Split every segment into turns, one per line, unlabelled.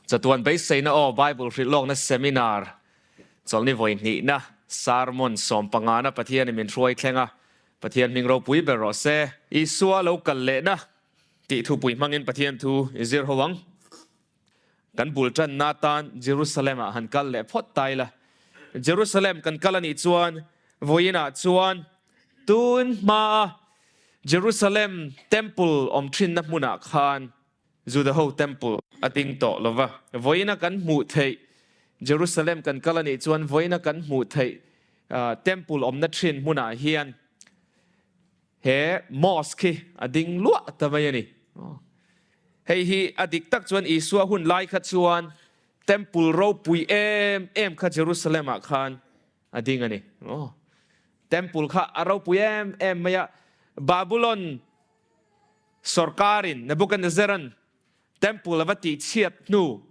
Chatuan beiseina aw Bible hrilhlawkna seminar chawlhni vawi hnihna sermon sawmpangana Pathianin min hruai thleng a, Pathian hming ropui ber rawh se. Isua lo kal lehna tih thupui hmangin Pathian thu i zir ho ang. Kan bul tanna atan Jerusalem ah han kal leh phawt ta ila. Jerusalem kan kal anih chuan vawiinah chuan tun hmaa Jerusalem temple awm thinna hmunah khan Juda ho temple a ding tawh lo va. Vawiina kan hmuh theih Jerusalem kan kal anih chuan vawiina kan hmuh theih temple awmna thin hmunah hian he mosque hi a ding luah ta mai a ni. Hei hi a dik tak chuan Isua hun lai kha chuan temple ropui em em kha Jerusalem ah khan a ding a ni. Temple kha a ropui em em mai a, Babylon Sorkarin Nebuchadnezzar-a'n Temple a va tihchhiat hnu,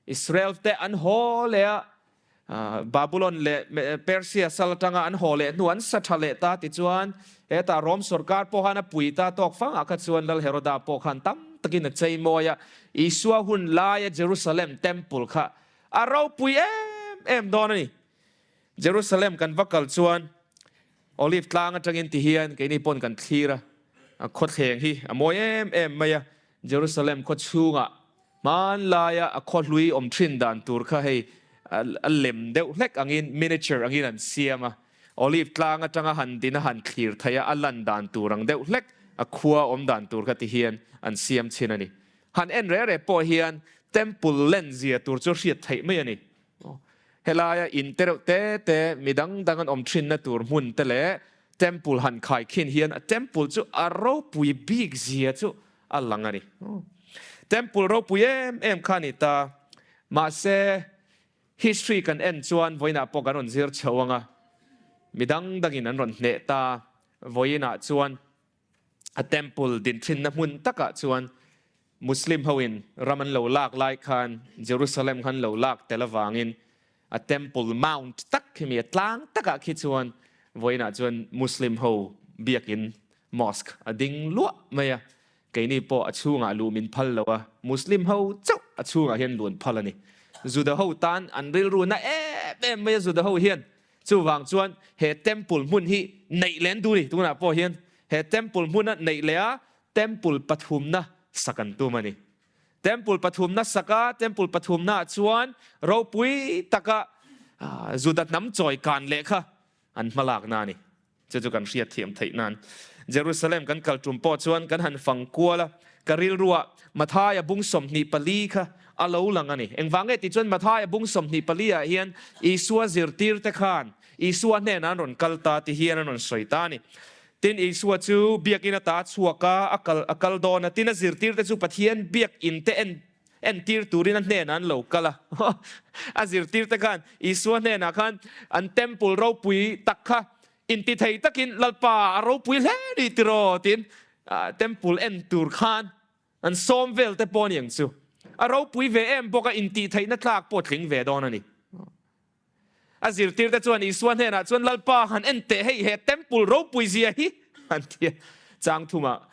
Israel-te an haw leh a, Babulon leh Persia sal atanga an haw leh hnu an sa tha leh ta tichuan, hetah Rom sorkar pawh khan a pui ta tawk fangah kha chuan Lal Heroda pawh khan tam takin a chei mawi a, Isua hun laia Jerusalem Temple kha a ropui em em dawn a ni. Jerusalem kan va kal chuan Olive tlang atangin ti hian keini pawn kan thlir a, a khawthleng hi a mawi em em mai a, Jerusalem khaw chhungah hmanlaia a khaw hlui awm thin dan tur kha hei a lem deuh hlek angin miniature angin an siam a, Olive tlang atanga han din a han thlir theih a, a lan dan tur ang deuh hlek a khua awm dan tur kha ti hian an siam thin a ni. Han en reh reh pawh hian Temple len zia tur chu hriat theih mai a ni. Helaia in te reuh te te mi dang dang an awm thinna tur hmun te leh temple han khai khin hian a temple chu a ropui bik zia chu a lang a ni. Temple ropui em em kha a ni ta. Mahse history kan en chuan vawiinah pawh kan rawn zir chho ang a, mi dang dangin an rawn hneh ta. Vawiinah chuan a temple din thinna hmun takah chuan Muslim hoin ram an lo lak lai khan Jerusalem khan lo lak tel avangin a Temple Mount tak khi mi a tlang takah khi chuan vawiinah chuan Muslim ho biakin mosque a ding luah mai a, keini pawh a chhungah luh min phal lo a, Muslim ho chauh a chhungah hian luh an phal a ni. Juda ho tan an rilru na em em mai a Juda ho hian chuvang chuan he Temple hmun hi neih leh an duh a ni tunah pawh hian he Temple hmuna neih leh a Temple pathumna sak an tum a ni. Temple pathumna saka Temple pathumnaah chuan ropui taka Juda hnam chawi kan leh kha an hmalakna a ni. Chu chu kan hriat thiam theih nan. Jerusalem kan kal tum pawh chuan kan han fang kual a, ka rilruah Mathaia bung 24 kha a lo lang a ni. Engvang nge tih chuan Mathaia bung 24 ah hian Isua zirtirte khan Isua hnenah an rawn kal ta ti hian an rawn sawi ta a ni. Tin, Isua chu biakin ata a chhuak a, a kal a kal dawn a. Tin, a zirtirte chu Pathian biakin te en entir turin a hnenah an lo kal a. A zirtirte khan Isua hnenah khan an temple ropui tak kha intithei takin, Lalpa, a ropui hle ni tiraw? tiin temple en tur khan an sawm vel te pawh a ni ang chu. A ropui ve em bawk a, intihtheihna tlak pawh tling ve dawn a ni. A zirtirte chuan Isua hnenah chuan, Lalpa, han en teh hei he temple ropui zia hi! an ti a. Chang thumah,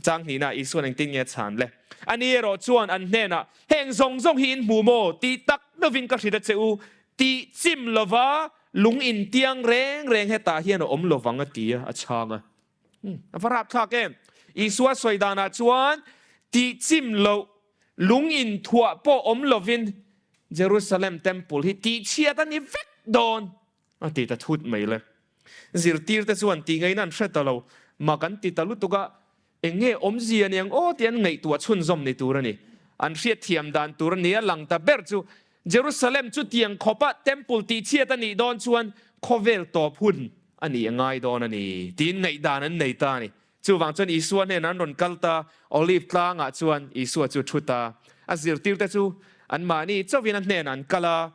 chang hnihnaah Isua'n engtin nge a chhan le? Ani erawh chuan an hnenah, Heng zawng zawng hi in hmu maw? Tih tak lovin ka hrilh a che u, tih chim lova lung intiang reng reng hetah hian a awm lovang a ti a, a chhang a. A va rapthlak em! Isua sawi danah chuan tih chim loh lung inthuah pawh awm lovin Jerusalem Temple hi tihchhiat a ni vek dawn a ti ta thut mai le. Zirtirte chuan tih ngaihna an hre ta lo, mak an ti ta lutuk a, eng nge awmzia ni ang aw tih an ngaihtuah chhunzawm ni tur a ni. An hriatthiam dan tur a ni a lang ta ber chu Jerusalem chu tiang khawpa Temple tihchhiat a nih dawn chuan khawvel tawp hun a nih a ngai dawn a ni tiin ngaihdan an nei ta a ni. Chuvang chuan Isua hnenah an rawn kal ta, Olive tlangah chuan Isua chu thu ta. A zirtirte chu anmahni chauhin a hnenah an kal a,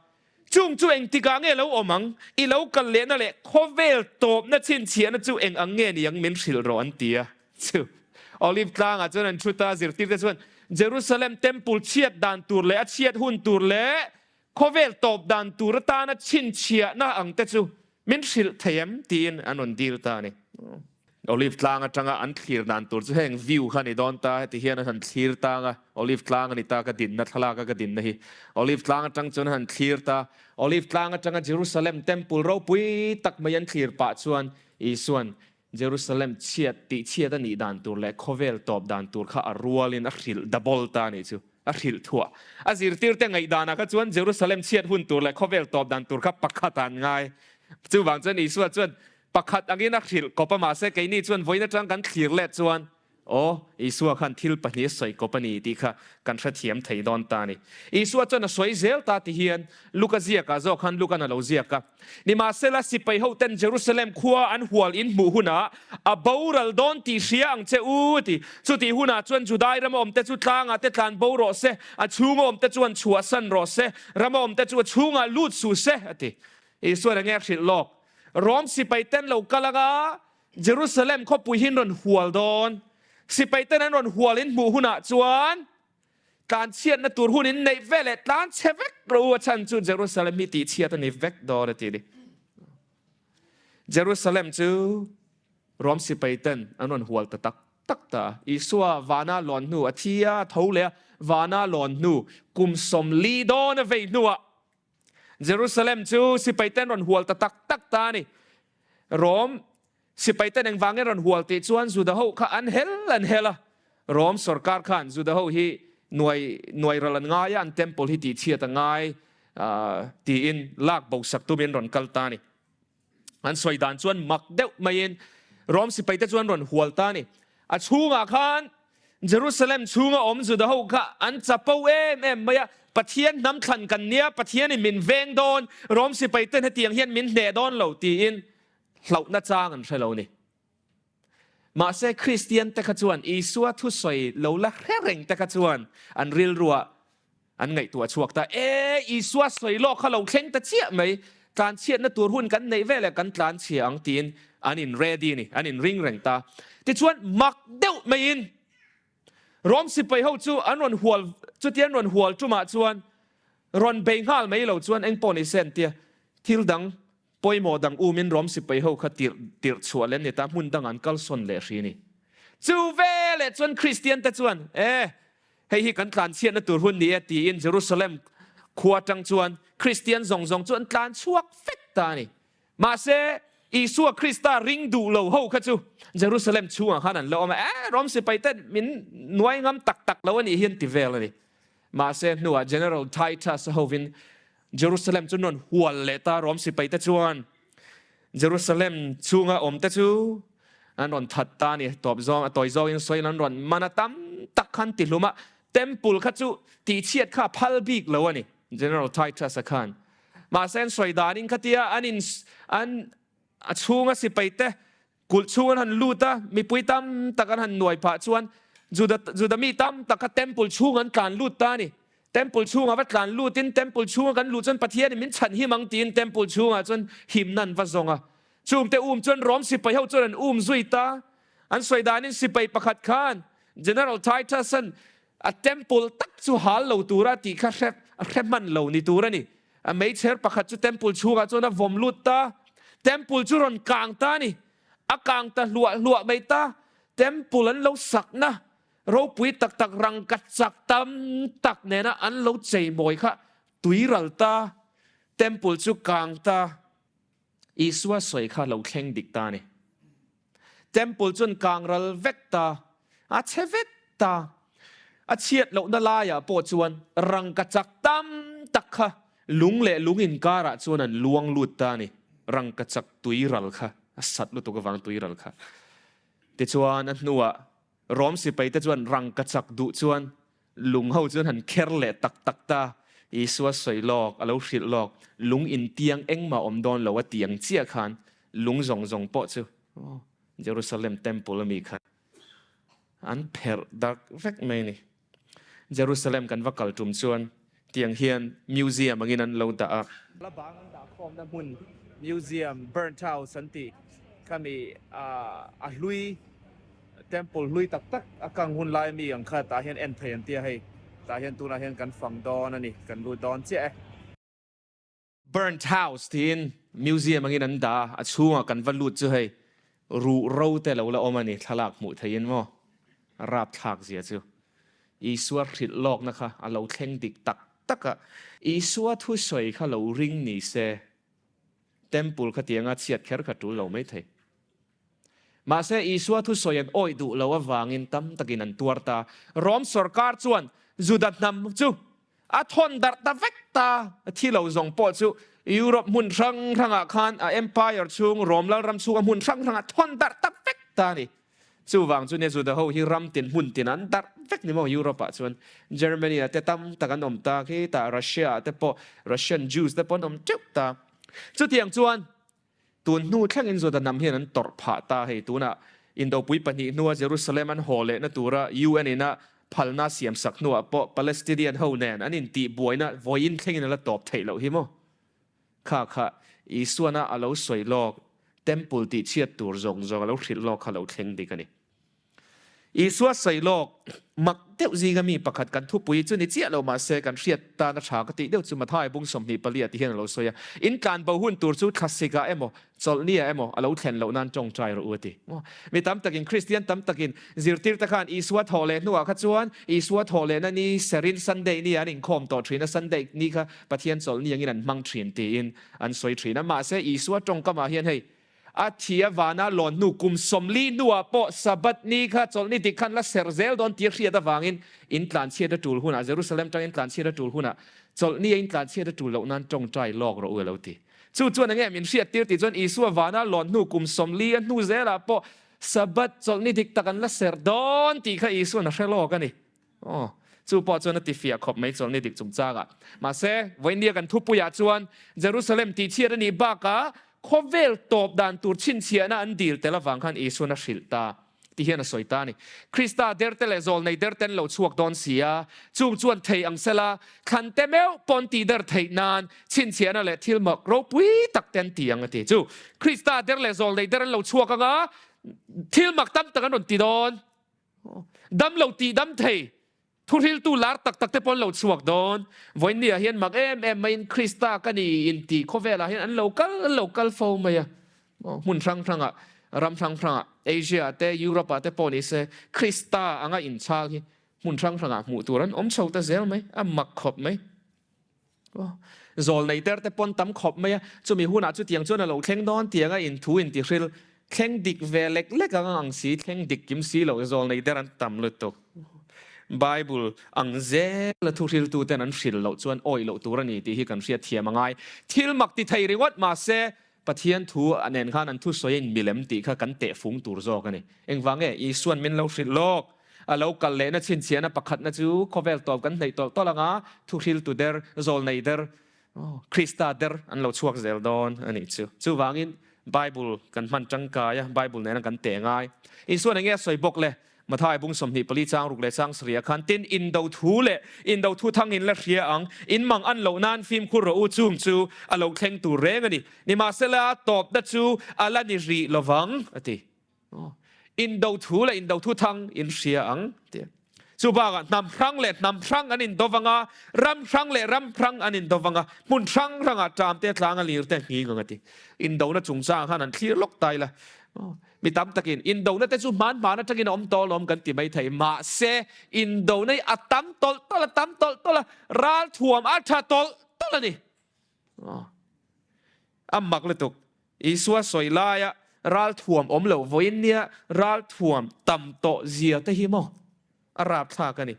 Chung chu engtikah nge lo awm ang? I lo kal lehna leh khawvel tawpna chhinchhiahna chu eng ang nge ni ang min hrilh rawh an ti a. Chu Olive tlangah chuan an thu ta, zirtirte chuan Jerusalem Temple chhiat dan tur leh a chhiat hun tur leh khawvel tawp dan tur atana chhinchhiahna ang te chu min hrilh thei em? tiin an rawn dil ta a ni. Olive tlang atanga an thlir dan tur chu heng view kha a ni dawn ta, heti hian an han thlir tang a, Olive tlang a ni ta ka dinna thlalak a ka dinna hi. Olive tlang atang chuan an han thlir ta, Olive tlang atanga Jerusalem temple ropui tak mai an thlir pah chuan Isuan Jerusalem chhiat tih chhiat a nih dan tur leh khawvel tawp dan tur kha a rualin a hrilh double ta a nih chu, a hrilh thuah. A zirtirte ngaihdanah kha chuan Jerusalem chhiat hun tur leh khawvel tawp dan tur kha pakhat an ngai. Chuvang chuan Isua chuan Pakhat angin a hrilh kawp a, mahse keini chuan vawiin atang kan thlir let chuan, Aw, Isua khan thil pahnih a sawi kawp a ni tih kha kan hrethiam thei dawn ta a ni. Isua chuan a sawi zel ta ti hian Luka ziakah zawk khan Lukan a lo ziak a. Nimahsela, sipai hoten Jerusalem khua an hual in hmuh hunah a boral dawn tih hria ang che u ti. Chutih hunah chuan Judai rama awmte chu tlangah te tlan bo rawh se, a chhunga awmte chuan chhuahsan rawh se, rama awmte chu a chhungah lut suh se, a ti. Isuan enge a hrilh lawk? Rom sipai ten lo kal anga Jerusalem khawpui hi an rawn hual dawn. Sipai ten an rawn hual in hmuh hunah chuan tlanchhiatna tur hun in neih ve leh tlanchhe vek rawh u, a chhan chu Jerusalem hi tihchhiat a ni vek dawn a ti a ni. Jerusalem chu Rom sipai ten an rawn hual ta tak tak ta a. Isua vana lawn hnu a thi a, a tho leh a, vana lawn hnu kum 40 dawn a vei hnuah Jerusalem chu sipaiten rawn hual ta tak tak ta a ni. Rom sipaiten engvangin rawn hual tih chuan Juda ho kha an hel an hel a. Rom sorkar khan Juda ho hi nuai nuai ral an ngai a, an temple hi tihchhiat a ngai tiin lak bosak tumin rawn kal ta a ni. An sawi dan chuan mak deuh maiin Rom sipaite chuan rawn hual ta a ni. A chhungah khan Jerusalem chhunga awm Juda ho kha an chapo em em mai a, Pathian hnam thlan kan nia, Pathianin min veng dawn, Rom sipaiten hetiang hian min hneh dawn lo tiin hlauhna chang an hre lo a ni. Mahse Kristian te kha chuan Isua thusawi lo la hre reng te kha chuan an rilruah An ngaihtuah chhuak ta, E, Isua sawi lawk kha lo thleng ta chiah mai, tlanchhiatna tur hun kan neih veleh kan tlanchhia ang tiin an in ready a ni, an in ring reng ta. Tichuan mak deuh maiin Rom sipai ho chu an rawn hual, chutia an rawn hual tumah chuan rawn bei nghal mai lo chuan eng pawh ni se an tia, thil dang pawimawh dang umin Rom sipai ho kha tirh tirh chhuah leh an ni ta, hmun dangah an kalsawn leh hri a ni. Chu veleh chuan Kristian te chuan, E, Hei hi kan tlanchhiatna tur hun ni e tiin Jerusalem khua atang chuan Kristian zawng zawng chu an tlan chhuak vek ta a ni. Mahse, Isua Krista ring duh lo ho kha chu Jerusalem chhungah khan an la awm a, Eh, Rom sipai ten min nuai ngam tak tak lo a nih hi an ti vel a ni. Mahse, hnuah General Titus a hovin Jerusalem chu an rawn hual leh ta, Rom sipai te chuan Jerusalem chhunga awm te chu an rawn that ta a ni. Tawp zawng, a tawi zawngin sawiin an rawn man a, tam tak khan ti hlum a, temple kha chu tihchhiat kha a phal bik lo a ni, General Titus-a khan. Mahse an sawi danin khatia an in, an a chhunga sipai te Kulh chhung an han lut a, mipui tam tak an han nuai phah chuan Juda Juda mi tam tak kha temple chhung an tlan lut ta a ni. Temple chhungah va tlan lutin temple chhunga kan luh chuan Pathianin min chhan him ang tiin temple chhungah chuan himna an va zawng a. Chungte um chuan Rom sipai ho chuan an um zui ta. An sawi danin sipai pakhat khan General Titus-a'n a temple tak chu hal lo tura tih kha hre a hre hman lo ni tur a ni. A meichher pakhat chu temple chhungah chuan a vawm lut ta. Temple chu rawn kang ta a ni. A kang ta hluah hluah mai ta. Temple an lo sakna ropui tak tak rangka chak tam tak nena an lo cheimawi kha tuiral ta. Temple chu kang ta. Isua sawi kha lo thleng dik ta a ni. Temple chuan kang ral vek ta, a chhe vek ta. A chhiat lohna laiah pawh chuan rangka chak tam tak kha lung leh lung inkarah chuan an luang lut ta a ni. Rangka chak tui ral kha, a sat lutuk avang tui ral kha. Tichuan a hnuah Rom sipaite chuan rangka chak duh chuan Lung ho chuan han kher leh tak tak ta. Isua sawi lawk, a lo hrilh lawk, lung intiang engmah awm dawn lo a ti ang chiah khan lung zawng zawng pawh chu Jerusalem Temple ami kha an pherh dark vek mai a ni. Jerusalem kan va kal tum chuan tiang hian museum angin an lo dah a.
La bang an dah khawmna hmun museum burnt house an tih khami a hlui Temple hlui tak tak a kang hun lai ami ang kha tah hian en thei an tia hei tah hian tunah hian kan fang dawn a ni kan lut dawn chiah e.
Burnt house tiin museum angin an dah a, a chhungah kan va lut chu hei. Ruh ro te lo la awm a ni, thlalak hmuh theihin maw? A rapthlak zia chu. Isua hrilh lawkna kha a lo thleng dik tak tak a. Isua thusawi kha lo ring ni se, Temple kha tianga chhiat kher kha tul lo mai thei. Mahse, Isua thusawi an awih duh lo avangin tam takin an tuar ta. Rom sorkar chuan Juda hnam chu a thawn darh ta vek ta. A thi lo zawng pawh chu Europe hmun hrang hrangah khan a empire chhung, Rom lalram chhunga hmun hrang hrangah thawn darh ta vek ta a ni. Chuvang chu nia Juda ho hi ram tin hmun tin an darh vek ni maw Europe ah chuan. Germany ah te tam tak an awm ta khi tah Russia ah te pawh Russian Jews te pawh an awm teuh ta. Chutiang chuan Tun hnu thlengin Juda hnam hian an tawrh phah ta hei. Tunah Indopui pahnih hnua Jerusalem an haw lehna tura UN ina phalna siam sak hnuah pawh Palestinian ho nen an intihbuaina vawiin thlengin a la tawp theih loh hi maw? Kha kha Isuana a lo sawi lawk, Temple tihchhiat tur zawng zawng a lo hrilh lawk kha lo thleng dik a ni. Isua sawi lawk, mak deuh zinga mi pakhat kan thupui chu ni chiah lo mahse kan hriat tan a tha ka tih deuh chu Mathai bung 24 ah ti hian a lo sawi a, In tlan bo hun tur chu thlasikah emaw, chawlhniah emaw a lo thlen loh nan tawngtai rawh u a ti. Mi tam takin, Kristian tam takin zirtir te khan Isua thawh leh hnuah kha chuan Isua thawh lehna ni serin Sunday ni ah an inkhawm tawh thin a, Sunday ni kha Pathian chawlhni angin an hmang thin tiin an sawi thin a. Mahse Isua tawngkamah hian hei A thi a vana lawn hnu kum 40 hnuah pawh Sabbath ni kha chawlhni dik khan la serh zel dawn tih a hriat avangin in tlanchhiat a tul hunah, Jerusalem tangin tlanchhiat a tul hunah chawlhni a in tlanchhiat a tul loh nan tawngtai lawk rawh u a lo ti. Chu chuan enge min hriat tir tih chuan Isua vana lawn hnu kum 40 a hnu zelah pawh Sabbath chawlhni dik tak an la serh dawn tih kha Isuan a hre lawk a ni. Aw, chu pawh chuan a ti fiah khawp mai chawlhni dik chungchangah. Mahse, vawinia kan thupuiah chuan Jerusalem tihchhiat a nih bakah khawvel tawp dan tur chhinchhiahna an dil tel avang khan Isuan a hrilh ta ti hian a sawi ta a ni. Krista derte leh zawlnei derte an lo chhuak dawn si a, chung chuan thei ang sela, thlante meuh pawn tihder theih nan chhinchhiahna leh thil mak ropui tak te an ti ang a ti. Chu Krista der leh zawlnei der an lo chhuak anga thil mak tam tak an rawn ti dawn. Dam lo tih dam thei, thuhriltu lar tak tak te pawh an lo chhuak dawn. Vawiinniah hian mak em em maiin Krista ka ni inti khawvelah hian an lo kal an lo kal fo mai a. Hmun hrang hrangah, ram hrang hrangah, Asia ah te, Europe ah te pawh ni se, Krista anga inchhal hi hmun hrang hrangah hmuh tur an awm chho ta zel mai, a mak khawp mai. Zawl nei ter te pawn tam khawp mai a, chumi hunah chutiang chuan a lo thleng dawn tiang a inthu intihril thleng dik ve lek lek ang ang si, thleng dik kim si lo zawl nei der an tam lutuk. Bible ang zel a thuhriltu ten an hril loh chuan awih loh tur a ni tih hi kan hriat thiam a ngai. Thil mak ti thei ringawt mahse Pathian thu a nen khan an thusawi a inmilem tih kha kan tehfung tur zawk a ni. Engvang nge? Isuan min lo hrilh lawk. A lo kal lehna chhinchhiahna pakhatna chu khawvel tawp kan hneih tawlh tawlh anga thuhriltu der, zawlnei der, Krista der an lo chhuak zel dawn a nih chu. Chuvangin Bible kan hman tangkai a, Bible nena kan teh ngai. Isuan enge a sawi bawk le? Mathai bung 24 chang ruk leh chang sarih khan tin indo thu leh indo thu thang in la hria ang, in mang an loh nan fimkhur rawh u chung chu a lo thleng tur reng a ni. Nimahsela tawpna chu a la ni rih lovang a ti. Indo thu leh indo thu thang in hria ang ti. Chu bakah hnam hrang leh hnam hrang an indo vang a, ram hrang leh ram hrang an indo vang a, hmun hrang hrangah ṭam te tlang a lir te nghing ang a ti. Indona chungchang khan an thlir lawk ta ila. Mi tam takin indona te chu hman hman atangin a awm tawh alawm kan ti mai thei. Mahse, indona hi a tam tawlh tawlh, a tam tawlh tawlh a, ral thuam a tha tawlh tawlh a ni. A mak lutuk. Isua sawi laia ral thuam awm loh vawiin nia ral thuam tam tawh zia te hi maw a rapthlak a ni.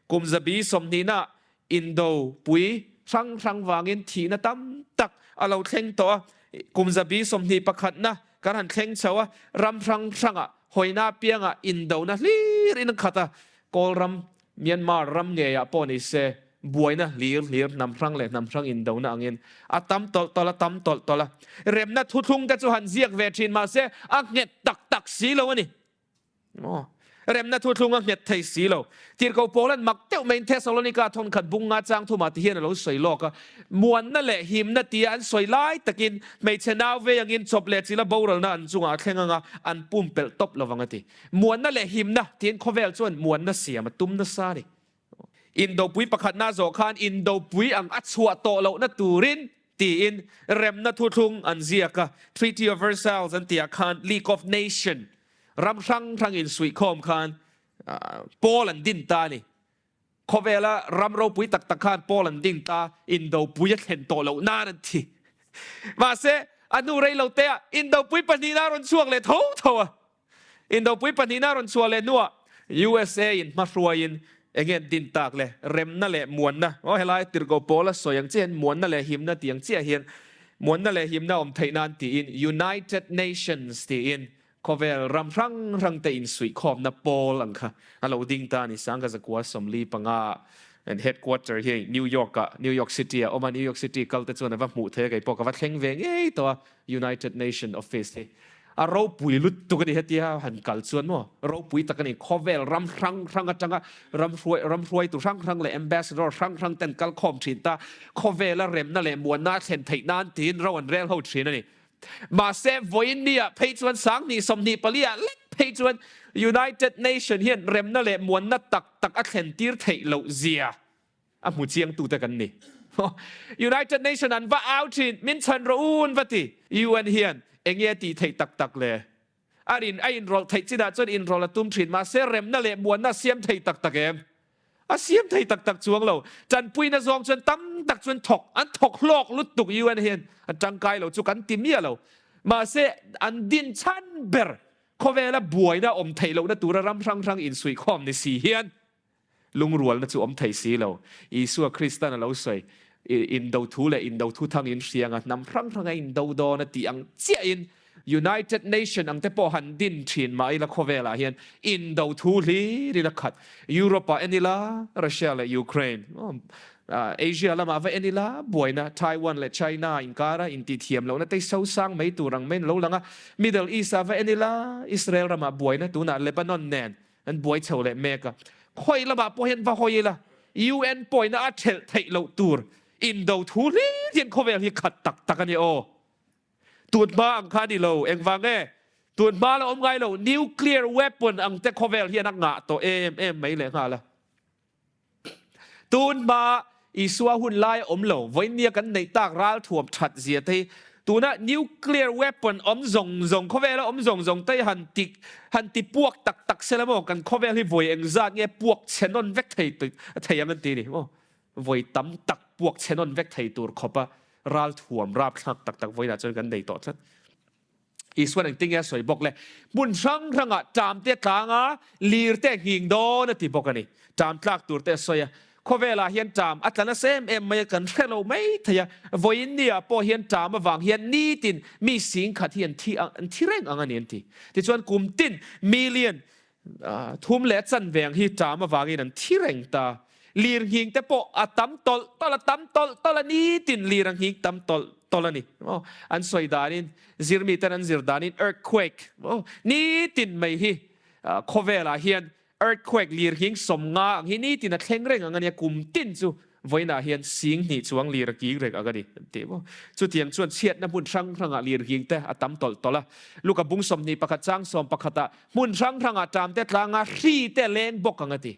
Kum zabi sawmhnihna Indo pui hrang hrang vangin thihna tam tak a lo thleng tawh a, kum zabi 21 na kan han thleng chho a, ram hrang hrangah hawina apiangah indona hlir in a khat a, Kawl ram, Myanmar ram ngeiah pawh ni se buaina hlir hlir hnam hrang leh hnam hrang indona angin a tam tawlh tawlh a, tam tawlh tawlh a, remna thuthlung te chu han ziak ve thin mahse a nghet tak tak si lo a ni. Maw? Remna thuthlung a nghet thei si lo. Tirhkoh Paula'n mak deuh maiin Thesalonika thawnkhat bung nga chang thumah ti hian a lo sawi lawk a, Muanna leh himna tia an sawi lai takin hmeichhe nau vei angin chawp leh chila boralna an chungah a thleng anga an pumpelh tawp lovang a ti. Muanna leh himna tiin khawvel chuan muanna siam a tum nasa a ni. Indopui pakhatna zawh khan indopui ang a chhuah tawh lohna turin. tiin remna thuthlung an ziak a, Treaty of Versailles an tihah khan League of Nation ram hrang hrang insuihkhawm khan pawl an din ta a ni. Khawvela ram ropui tak tak khan pawl an ding ta, indopui a thlen tawh loh nan an thi. Mahse, a hnu rei lo teah indopui pahnihna a rawn chhuak leh tho tho a. Indopui pahnihna a rawn chhuah leh hnuah USA in hmahruaiin enge an din tak le? Remna leh muanna, aw helai tirhkoh pawl a sawi ang chiah hian muanna leh himna tih ang chiah hian muanna leh himna awm theih nan tiin United Nations tiin Khawvel ram hrang hrang te insuihkhawmna pawl ang kha a lo ding ta a ni. Sangha zakua 45 an headquarter hi New York ah, New York City ah a awm a, New York City kal te chuan a va hmuh thei a, kei pawh ka va thleng ve ngei tawh a, United Nation office hi a ropui lutuk a ni hetia han kal chuan maw, ropui tak a ni. Khawvel ram hrang hrang atanga ram hruai ram hruaitu hrang hrang leh ambassador hrang hrang ten kal khawm thin ta, khawvela remna leh muanna a thlen theih nan tiin ro an rel ho thin a ni. Mahse, vawiin nia phei chuan 2024 ah lek phei chuan United Nation hian remna leh muanna tak tak a thlen tir theih loh zia a hmu chiang tute kan ni. United Nation an va au thin, min chhan rawh u an va ti. UN hian enge a tih theih tak tak le? A rin a inrawlh theih chinah chuan inrawlh a tum thin, mahse remna leh muanna a siam thei tak tak em? A siam thei tak tak chuang lo. Tanpuina zawng chuan tam tak chuan thawk an thawk hlawk lutuk UN hian a tangkai lo chu kan ti miah lo. Mahse an din chhan ber khawvela buaina awm theih lohna tura ram hrang hrang insuihkhawm ni si hian Lungrualna chu awm thei si lo. Isua Kristan a lo sawi, Indo thu leh indo thu thang in hriang a, hnam hrang hrang a indo dawn a tih ang chiahin United Nation ang te pawh han din thin mah ila khawvelah hian indo thu hlir in a khat. Europe ah en ila Russia leh Ukraine, Asia lamah va en ila buaina Taiwan leh China inkara intihthiam lohna te so sang mai tur ang maiin a lo lang a, Middle East ah va en ila Israel ramah buaina tunah Lebanon nen An buai chho leh mek a, khawi lamah pawh hian va hawi ila, UN pawina a thelh theih loh tur indo thu hlir hian khawvel hi khat tak tak a ni aw. Tun hma ang kha a ni lo, engvang nge? Tun hma la awm ngai lo, nuclear weapon ang te khawvel hian a ngah tawh em em mai leh nghal a. Tun hma Isua hun lai a awm lo, vawinia kan neih tak ralthuam that zia te hi tuna nuclear weapon awm zawng zawng, khawvela awm zawng zawng te hi han ti han ti puak tak tak se la maw, kan khawvel hi vawi engzat nge puak chhe nawn vek thei thei ang an ti ni maw, vawi tam tak puak chhe nawn vek thei tur khawpa ralthuam rapthlak tak tak vawiinah chuan kan nei tawh tlat. Isuan engtin nge a sawi bawk le? Hmun hrang hrangah ṭam te a tlang a, lir te a nghing dawn a ti bawk a ni. Ṭam tlak tur te a sawi a. Khawvelah hian ṭam a tla nasa em em mai a, kan hre lo mai thei a. Vawiin niah pawh hian ṭam avang hian nitin mi singkhat hi an thi an thi reng ang a ni an ti. Tichuan kum tin million thum leh a chanve ang hi ṭam avangin an thi reng ta. Lir nghing te pawh a tam tawlh tawlh, a tam tawlh tawlh a, nitin lir a nghing tam tawlh tawlh a ni. Maw? An sawi danin, zirmiten an zir danin earthquake, maw? Nitin mai hi khawvelah hian earthquake lir nghing 50 ang hi nitin a thleng reng ang a nia, kum tin chu Vawiinah hian 2000 chuang lir a king reng ang a ni, an ti maw? Chutiang chuan chhiatna hmun hrang hrangah lir king te a tam tawlh tawlh a. Luka bung 21 chang 11 ah hmun hrang hrangah ṭam te tlanga hri te leng bawk ang a ti.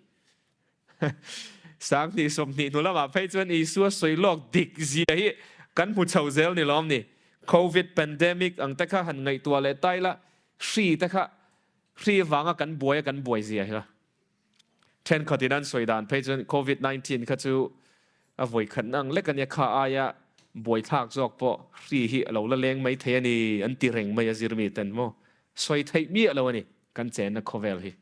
2020 hnu lamah phei chuan Isua sawi lawk dik zia hi kan hmu chho zel ni lawm ni? Covid pandemic ang te kha han ngaihtuah leh ta ila, hri te kha hri vanga kan buai a kan buai zia hi la. Thenkhatin an sawi dan phei chuan Covid 19 kha chu a vawikhatna ang lek a nia, kha aia buaithlak zawk pawh hri hi a lo la leng mai thei a ni an ti reng mai a zirmi ten maw sawi theih miah lo a ni kan chenna khawvel hi.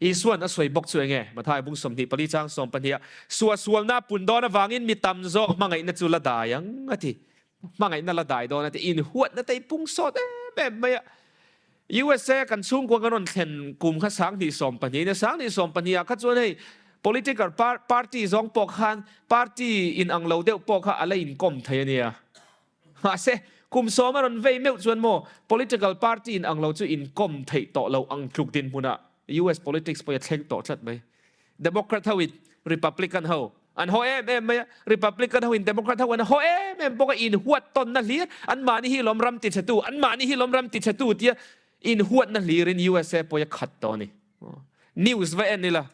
Isuan a sawi bawk chu enge? Mathai bung 24 chang 12 ah suahsualna a pun dawn avangin mi tam zawk hmangaihna chu la dai ang a ti. Hmangaihna la dai dawn a ti. Inhuatna te i pung sawt em em mai a. USA kan chhungkua kan rawn thlen kum kha 2012 nia, 2012 ah kha chuan hei political party zawng pawh khan party in ang lo deuh pawh kha a la inkawm thei a nia. Mahse, kum sawm a rawn vei meuh chuan maw political party in ang lo chu inkawm theih tawh lo ang tluk dinhmunah US politics pawh hi a thleng tawh tlat mai. Democrat ho in Republican ho an haw em em mai a, Republican ho in Democrat ho an haw em em bawk a, inhuat tawnna hlir, anmahni hi lawm ram tichhetu, anmahni hi lawm ram tichhetu tia inhuatna hlirin USA pawh hi a khat tawh a ni. News va en ila,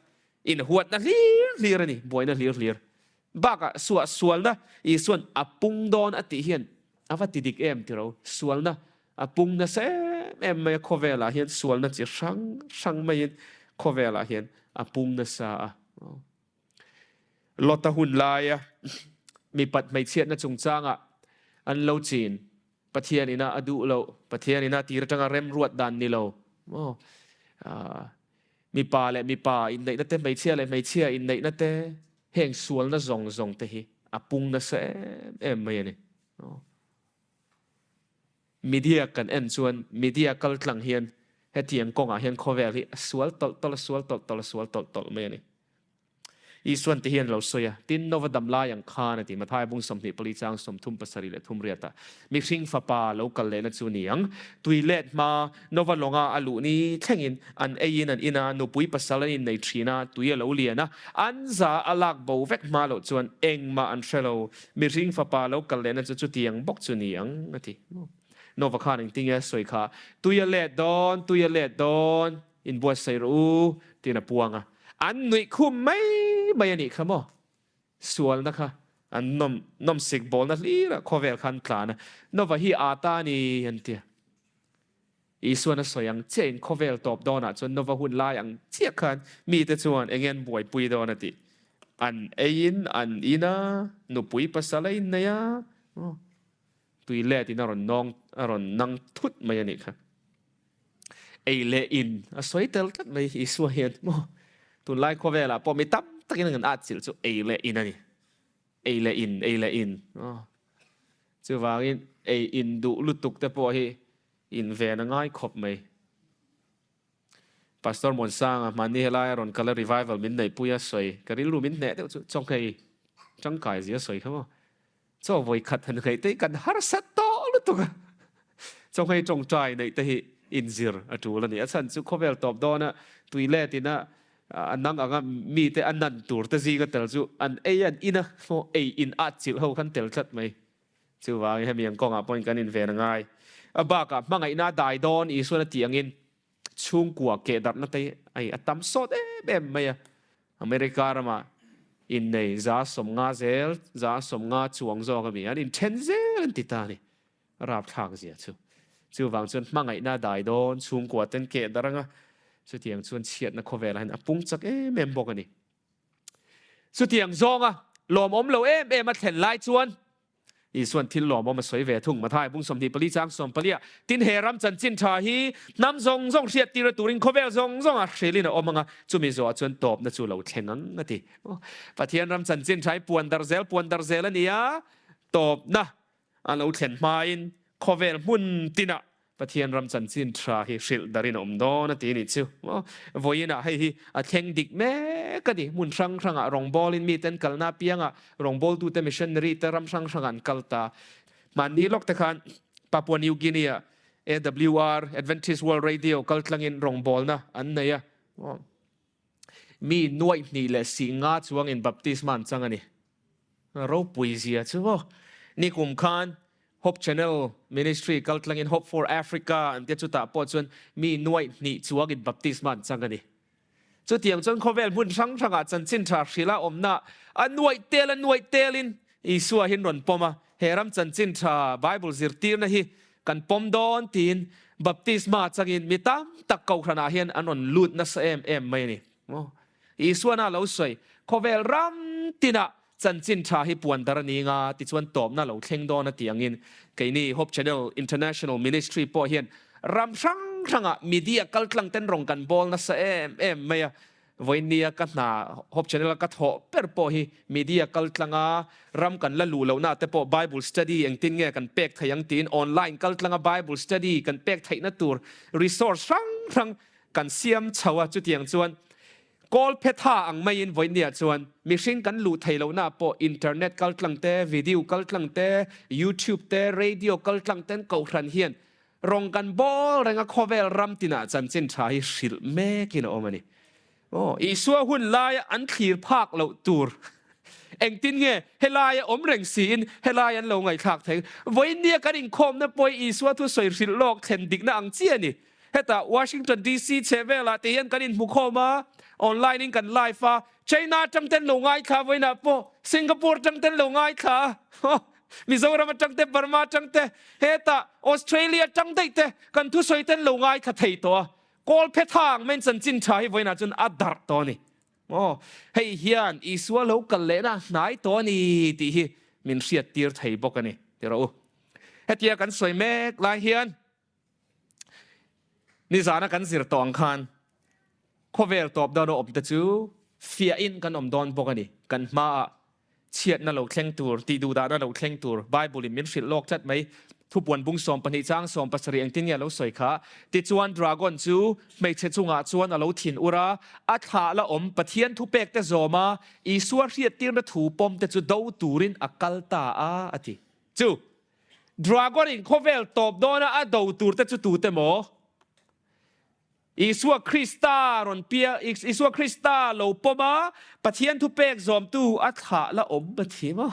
inhuatna hlir hlir a ni, buaina hlir hlir. Bakah suahsualna Isuan a pung dawn a tih hian a va ti dik em tiro? Sualna a pung nasa em em mai a, khawvelah hian sualna chi hrang hrang maiin khawvelah hian a pung nasa a. Lota hun laia mipat hmeichhiatna chungchangah an lo chin Pathian ina a duh loh, Pathian ina tir atanga remruat dan ni lo maw? Mipa leh mipa inneihna te, hmeichhia leh hmeichhia inneihna te, heng sualna zawng zawng te hi a pung nasa em em mai a ni. Media kan en chuan media kal tlang hian hetiang kawngah hian khawvel hi a sual tawlh tawlh, a sual tawlh tawlh, a sual tawlh tawlh mai a ni. Isuan ti hian lo sawi a, Tin, Nova dam lai ang khan a ti, Matthai bung 24 chang 30 pasarih leh thum riatah, Mihring fapa lo kal lehna chu ni ang. Tui let hma, Nova lawnga a luh ni thlengin an eiin an in a, nupui pasal an innei thin a, tui a lo lian a, an za a lak bo vek hma loh chuan engmah an hre lo. Mihring fapa lo kal lehna chu chutiang bawk chu ni ang, a ti. Nova khan engtinge a sawi kha, Tui a let dawn, tui a let dawn. Inbuatsaih rawh u, tiin a puang a. An nuih khum mai mai a nih kha maw? Sualna kha an nawm nawmsik bawlna hlirah khawvel kha an tlan a. Nova hi aa ta a ni, an ti a. Isuan a sawi ang chiahin khawvel tawp dawnah chuan Nova hun lai ang chiah khan mite chuan eng nge an buaipui dawn a tih. An eiin an in a, nupui pasal a innei a, tui letin a rawn nawng a rawn nang thut mai a nih kha. Ei leh in a sawi tel tlat mai Isua hian maw tunlai khawvelah pawh mi tam takin an atchilh chu ei leh in a ni. Ei leh in, ei leh in. Chuvangin ei in duh lutuk te pawh hi in ven a ngai khawp mai. Pastor Muansanga hmanni helai a rawn kal a revival min neihpui a sawi ka rilru min hneh deuh chu chawnghei tangkai zia sawi kha maw. Chaw vawi khat han ngaih te hi kan harsat tawh lutuk a, chawnghei tawngtai neih te hi inzir a tul a ni. A chhan chu khawvel tawp dawna tui let ina a nang anga mite a nan tur te zinga tel chu an ei an in a, ei in at chilh ho khan tel tlat mai. Chuvangin hemi ang kawngah pawhin kan inven a ngai. A bakah hmangaihna a dai dawn Isuan a tih angin chhungkua keh darhna te hi a tam sawt em em mai a. America ramah innei 150 zel, 150 chuang zawk a mi an inthen zel an ti ta a ni. Rapthlak zia chu. Chuvang chuan hmangaihna a dai dawn, chhungkua ten keh darh anga chutiang chuan chhiatna khawvelah hian a pung chak em em bawk a ni. Chutiang zawnga lawmawm lo em em a thlen lai chuan Isuan thil lawmawm a sawi ve thung. Mathai bung 24 chang 14 ah, Tin he ram chanchin tha hi hnam zawng zawng hriattir a turin khawvel zawng zawng ah hrilhin a awm ang a, chumi zawhah chuan tawpna chu lo thleng ang a ti. Pathian ram chanchin tha hi puan dar zel puan dar zel a ni a, tawpna A lo thlen hmain khawvel hmun tinah Pathian ram chanchin tha hi hrilh darin a awm dawn a ti a nih chu. Vawiinah hei hi a thleng dik mek a ni. Hmun hrang hrangah rawngbawlin miten kalna apiangah rawngbawltute missionary te ram hrang hrangah an kal ta. Hmanni lawk te khan Papua New Guinea-ah AWR, Adventist World Radio, kal tlangin rawngbawlna an nei a. Mi nuaih hnih leh sih nga chuangin baptisma an chang a ni. Ropui zia chu maw. Nikum khan Hope Channel Ministry kal tlangin Hope for Africa an tia chutah pawh chuan mi nuaih hnih chuangin baptisma an chang a ni. Chutiang chuan khawvel hmun hrang hrangah chanchin tha hrilha awmna a nuaih tel a nuaih telin Isua hian rawn pawm a, he ram chanchin tha Bible zirtirna hi kan pawm dawn tiin baptisma changin mi tam tak kohhranah hian an rawn lut nasa em em mai a ni. Isuana lo sawi, Khawvel ram tinah chanchin tha hi puan dar a ni nga tichuan tawpna lo thleng dawn a tih angin keini Hope Channel International Ministry pawh hian ram hrang hrangah media kaltlang ten rawng kan bawl nasa em em mai a. Vawinia ka hna Hope Channel a ka thawh ber pawh hi media kaltlanga ram kan la luh lohna te pawh Bible study engtin nge kan pek theih ang tiin online kaltlanga Bible study kan pek theihna tur resource hrang hrang kan siam chho a, chutiang chuan kawl phe tha ang maiin vawinia chuan mihring kan luh theih lohna pawh internet kaltlang te, video kaltlang te, YouTube te, radio kaltlang ten kohhran hian Rawng kan bawl reng a khawvel ram tinah chanchin tha hi hrilh mekin a awm a ni. Aw, Isua hun laia an thlir phak loh tur engtin nge helaia awm reng siin helai an lo ngaihthlak thei? Vawiinnia kan inkhawmna pawh hi Isua thusawi hrilh lawk thlen dikna ang chi a ni. Hetah Washington DC chhehvelah te hian kan inhmukhawm a, Online in kan live a, China atang ten lo ngaithla vawiinah pawh Singapore atang ten lo ngaithla a, Mizoram atang te, Burma atang te, hetah Australia atang daih te kan thusawi ten lo ngaithla thei tawh a. Kawlphe thang main chanchin tha hi vawiinah chuan a darh tawh a ni. Aw, hei hian Isua lo kal lehna a hnai tawh a ni tih hi min hriattir thei bawk a ni, ti rawh u. Hetia kan sawi mek lai hian nizana kan zir tawh ang khan khawvel tawp dawn a awm te chu fiahin kan awm dawn bawk a ni. Kan hmaah chhiatna lo thleng tur, tihduhdahna lo thleng tur Bible-in min hrilh lawk tlat mai. Thupuan bung 12 chang 70 engtin nge a lo sawi kha? Tichuan dragon chu hmeichhe chungah chuan a lo thin ur a, a thlah la awm Pathian thupekte zawm a, Isua hriattirna thu pawmte chu do turin a kal ta a, a ti. Chu dragon in khawvel tawp dawna a do turte chu tute maw? Isua Krista rawn pia, Isua Krista lo pawm a, Pathian thupek zawmtu a thlah la awm a ti maw?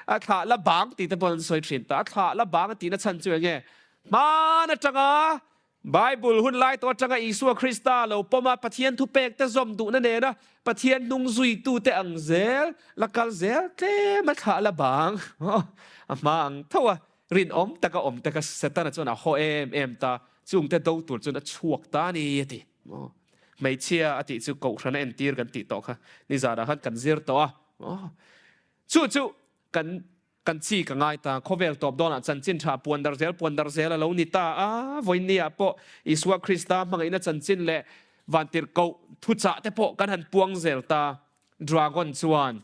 A thlah la bang tih te pawh an sawi thin ta. A thlah la bang a tihna chhan chu eng nge? Hman atanga Bible hun lai tawh atanga Isua Krista lo pawm a, Pathian thupek te zawm duhna nena Pathian hnung zuitute ang zel la kal zel tlem a thlah la bang a hma ang tho a. Rinawm taka awm te kha Setana chuan a haw em em ta, chungte do tur chuan a chhuak ta a ni a ti. Maw? Hmeichhia a tih chu Kohhran a entir kan tih tawh kha nizanah khan kan zir tawh a. Maw? Chu chu kan kan chi ka ngai ta, khawvel tawp dawnah chanchin tha puan dar zel puan dar zel a lo ni ta a, vawiinniah pawh Isua Krista hmangaihna chanchin leh vantirhkoh thuchah te pawh kan han puang zel ta. Dragon chuan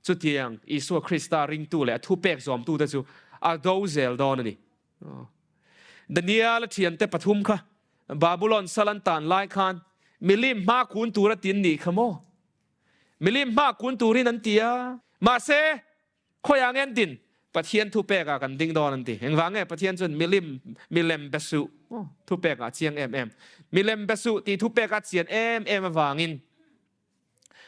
Chutiang Isua Krista ringtu leh a thupek zawmtute chu a do zel dawn a ni. Daniel-a thiante pathum kha Babulon sal an tan lai khan milim hma kun tura tin nih kha maw? Milim hma kun turin an ti a. Mahse, khawiah nge an din? Pathian thupekah kan ding dawn an ti. Engvang nge Pathian chuan milim, milem be suh thupekah a chiang em em? Milem be suh tih thupekah a chian em em avangin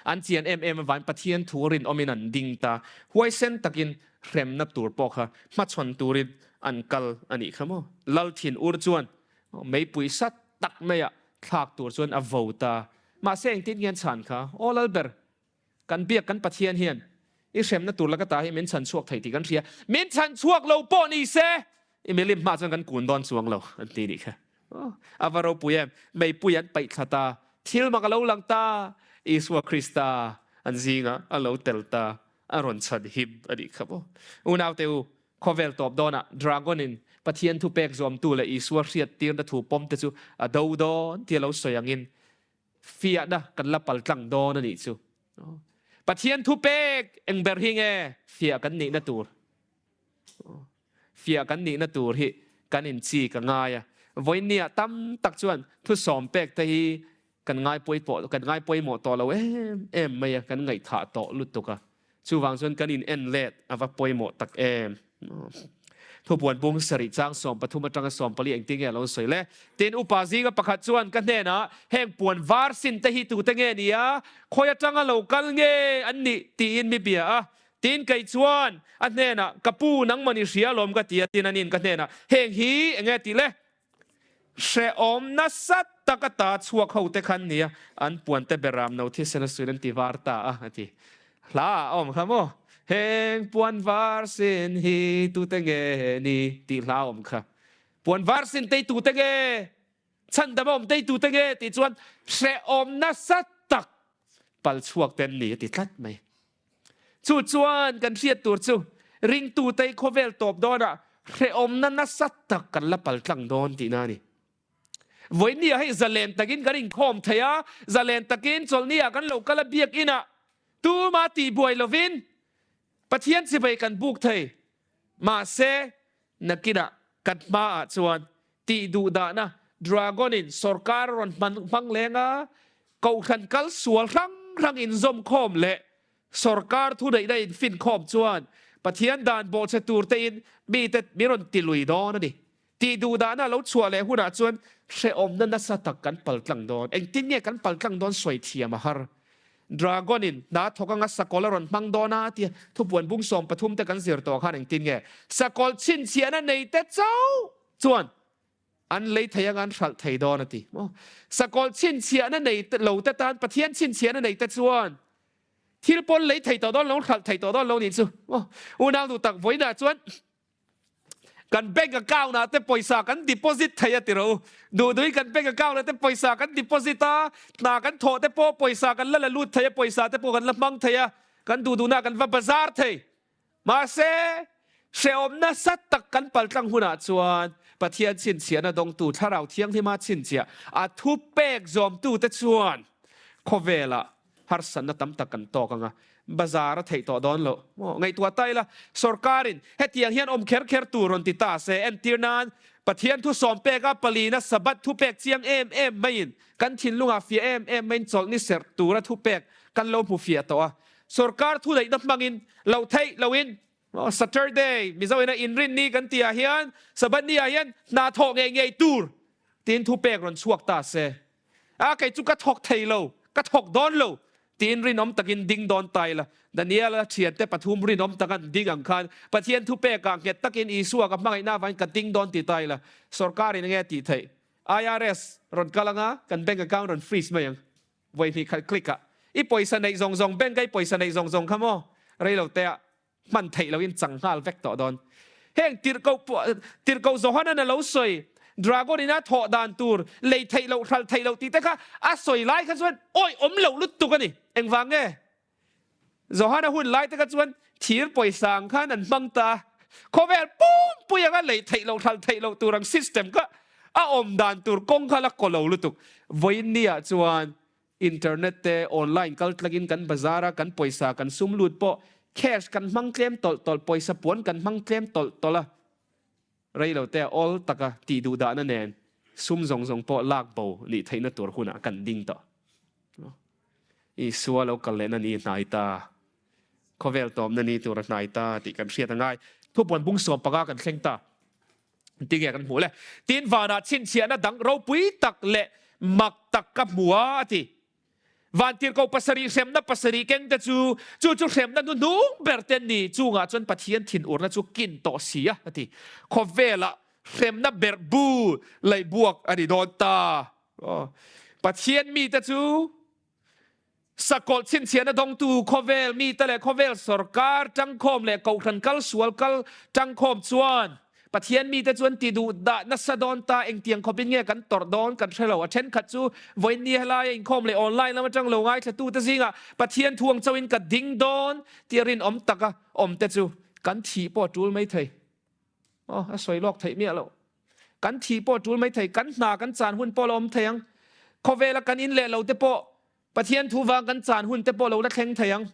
An chian em em avangin Pathian thu rinawmin an ding ta. Huaisen takin hremna tur pawh kha hmachhawn turin an kal a nih kha maw? Lal thin ur chuan meipui sat tak maiah thlak tur chuan a vo ta. Mahse engtin nge an chhan kha? Aw Lalber, kan biak kan Pathian hian i hremna tur laka ta hi min chhan chhuak thei tih kan hria. Min chhan chhuak lo pawh ni se, i milim hma chuan kan kun dawn chuang lo an ti nih kha. A va ropui em! Meipui an paih thla ta, thil mak a lo lang ta, Isua Krista an zingah a lo tel ta, a rawn chhan him a nih kha maw? Unaute u, khawvel tawp dawnah Dragon-in Pathian thupek zawmtu leh Isua hriattirna thu pawmte chu a do dawn tia lo sawi angin fiahna kan la paltlang dawn a nih chu. Pathian thupek eng ber hi nge fiah kan nihna tur? Fiah kan nihna tur hi kan inchi ka ngai a. Vawiinniah tam tak chuan thusawm pek te hi kan ngaipawipawh kan ngaipawimawh tawh lo em em mai a, kan ngaihthah tawh lutuk a. Chuvang chuan kan in en let a va pawimawh tak em. Thupuan bung sarih chang 13 atanga 14 engtin nge a lo sawi le? Tin, upa zinga pakhat chuan ka hnenah, Heng puan var sin te hi tute nge ni a? Khawi atanga lo kal nge an nih? tiin mi bia a. Tin, kei chuan a hnenah, Ka pu, nangmah ni hria alawm ka ti a, tin ani'n ka hnenah, Heng hi eng nge tih le? Hrehawm nasa tak ata chhuak ho te khan nia, an puante beram no thisen a suin an ti var ta a, a ti. Hla a awm kha maw? Heng puan var sin hi tute nge ni? tih hla a awm kha. Puan var sin te hi tute nge? Chhandam a awm te hi tute nge? tih chuan hrehawm nasa tak pal chhuak te an ni a ti tlat mai. Chu chuan kan hriat tur chu ringtute hi khawvel tawp dawnah hrehawmna nasa tak kan la paltlang dawn tihna a ni. Vawinia hei zalen takin kan inkhawm thei a, zalen takin chawlhniah kan lo kal a biakinah tuma tihbuai lovin Pathian chibai kan buk thei. Mahse, nakinah kan hmaah chuan tih duhdahna Dragon-in sawrkar a rawn hmang leng a, kohhran kal sual hrang hrang inzawmkhawm leh sawrkar thuneihna infinkhawm chuan Pathian dan bawhchhe tur tein mite min rawn ti lui dawn a ni. Tih duhdahna a lo chhuah leh hunah chuan hrehawmna nasa tak kan paltlang dawn. Engtin nge kan paltlang dawn sawi thiam a har. Dragon-in hna thawk anga sakawlh a rawn hmang dawn a tia thupuan bung 13 te kan zir tawh khan engtin nge sakawlh chhinchhiahna nei te chauh chuan. An lei thei anga an hralh thei dawn a ti maw? Sakawlh chhinchhiahna nei lo te tan Pathian chhinchhiahna nei te chuan thil pawn lei thei tawh dawn lo, hralh thei tawh dawn lo nih chu maw? Unau duh tak vawiinah chuan kan bank account ah te pawisa kan deposit thei a ti rawh u. Duh duhin kan bank account ah te pawisa kan deposit a, hna kan thawh te pawh pawisa kan la la lut thei a, pawisa te pawh kan la hmang thei a, kan duh duhna kan va bazar thei. Mahse, hrehawm nasa tak kan paltlang hunah chuan Pathian chhinchhiahna dawngtu Thlarau Thianghlima chhinchhiah a thupek zawmtute chuan khawvelah harsatna tam tak kan tawk ang a, bazar a theih tawh dawn loh. Maw? Ngaihtuah ta ila, sorkarin hetiang hian awm kher kher tur rawn ti ta se, entir nan Pathian thu sawm peka palina Sabbath thupek chiang em em maiin kan thinlungah fiah em em maiin chawlhni serh tura thupek kan lo hmu fiah tawh a. Sorkar thuneihna hmangin loh theih loin Saturday, Mizo ina inrinni kan tih ah hian Sabbath ni ah hian hna thawh ngei ngei tur tiin thupek rawn chhuak ta se. A kei chu ka thawk thei lo, ka thawk dawn lo tiin rinawm takin ding dawn ta ila. Daniel-a thiante pathum rinawm tak an ding ang khan Pathian thupek ah nghet takin Isua ka hmangaihna avangin ka ding dawn ti ta ila. Sorkarin enge a tih theih? IRS rawn kal anga kan bank account rawn freeze mai ang. Vawi hnih khat click ah i pawisa neih zawng zawng bank a i pawisa neih zawng zawng kha maw rei lo te ah hman theih lo in chang nghal vek tawh dawn. Heng tirhkoh tirhkoh Johanan a lo sawi dragon in a thawh dan tur lei theih loh hralh theih loh tih te kha a sawi lai kha chuan awi awm loh lutuk a ni. Engvang nge? Johana hun lai te kha chuan thir pawisa ang khan an hmang ta a, khawvel pumpui anga lei theih loh hralh theih loh tur ang system kha a awm dan tur kawng kha la kaw lo lutuk. Vawiin ni ah chuan internet te online kal tlangin kan bazar a kan pawisa kan sum lut pawh cash kan hmang tlem tawlh tawlh, pawisa puan kan hmang tlem tawlh tawlh a, rei lo te a awl taka tih duh dahna nen sum zawng zawng pawh lak bo nih theihna tur hunah kan ding tawh. Isua lo kal lehna ni hnai ta, khawvel tawmna ni tur a hnai ta tih kan hriat a ngai. Thupuan bung 15 kan thleng ta. Tinge kan hmuh le? Tin vanah chhinchhiahna dang ropui tak leh mak tak ka hmu a, a ti. Vantirhkoh pasarih hremna pasarih keng te chu, chu chu hremna hnuhnung ber te an ni. Chungah chuan Pathian thinurna chu kin tawh si a, a ti. Khawvelah hremna berh bu laihbuak a ni dawn ta. Pathian mite chu sakawlh chhinchhiahna dawngtu khawvel mite leh khawvel sorkar tangkhawm leh kohhran kal sual kal tangkhawm chuan Pathian mite chuan ti duh dah nasa dawn ta engtiang khawpin nge kan tawrh dawn kan hre lo. A thenkhat chu vawiin ni helaia inkhawm leh online lam atang lo ngaithlatute zingah Pathian thu ang chauhin ka ding dawn tih a rinawm taka awmte chu kan thih pawh a tul mai thei. Aw, a sawi lawk theih miah loh. Kan thih pawh a tul mai thei, kan hna kan chan hun pawh la awm thei ang. Khawvela kan in leh lo te pawh Pathian thu vang kan chan hun te pawh lo la thleng thei ang.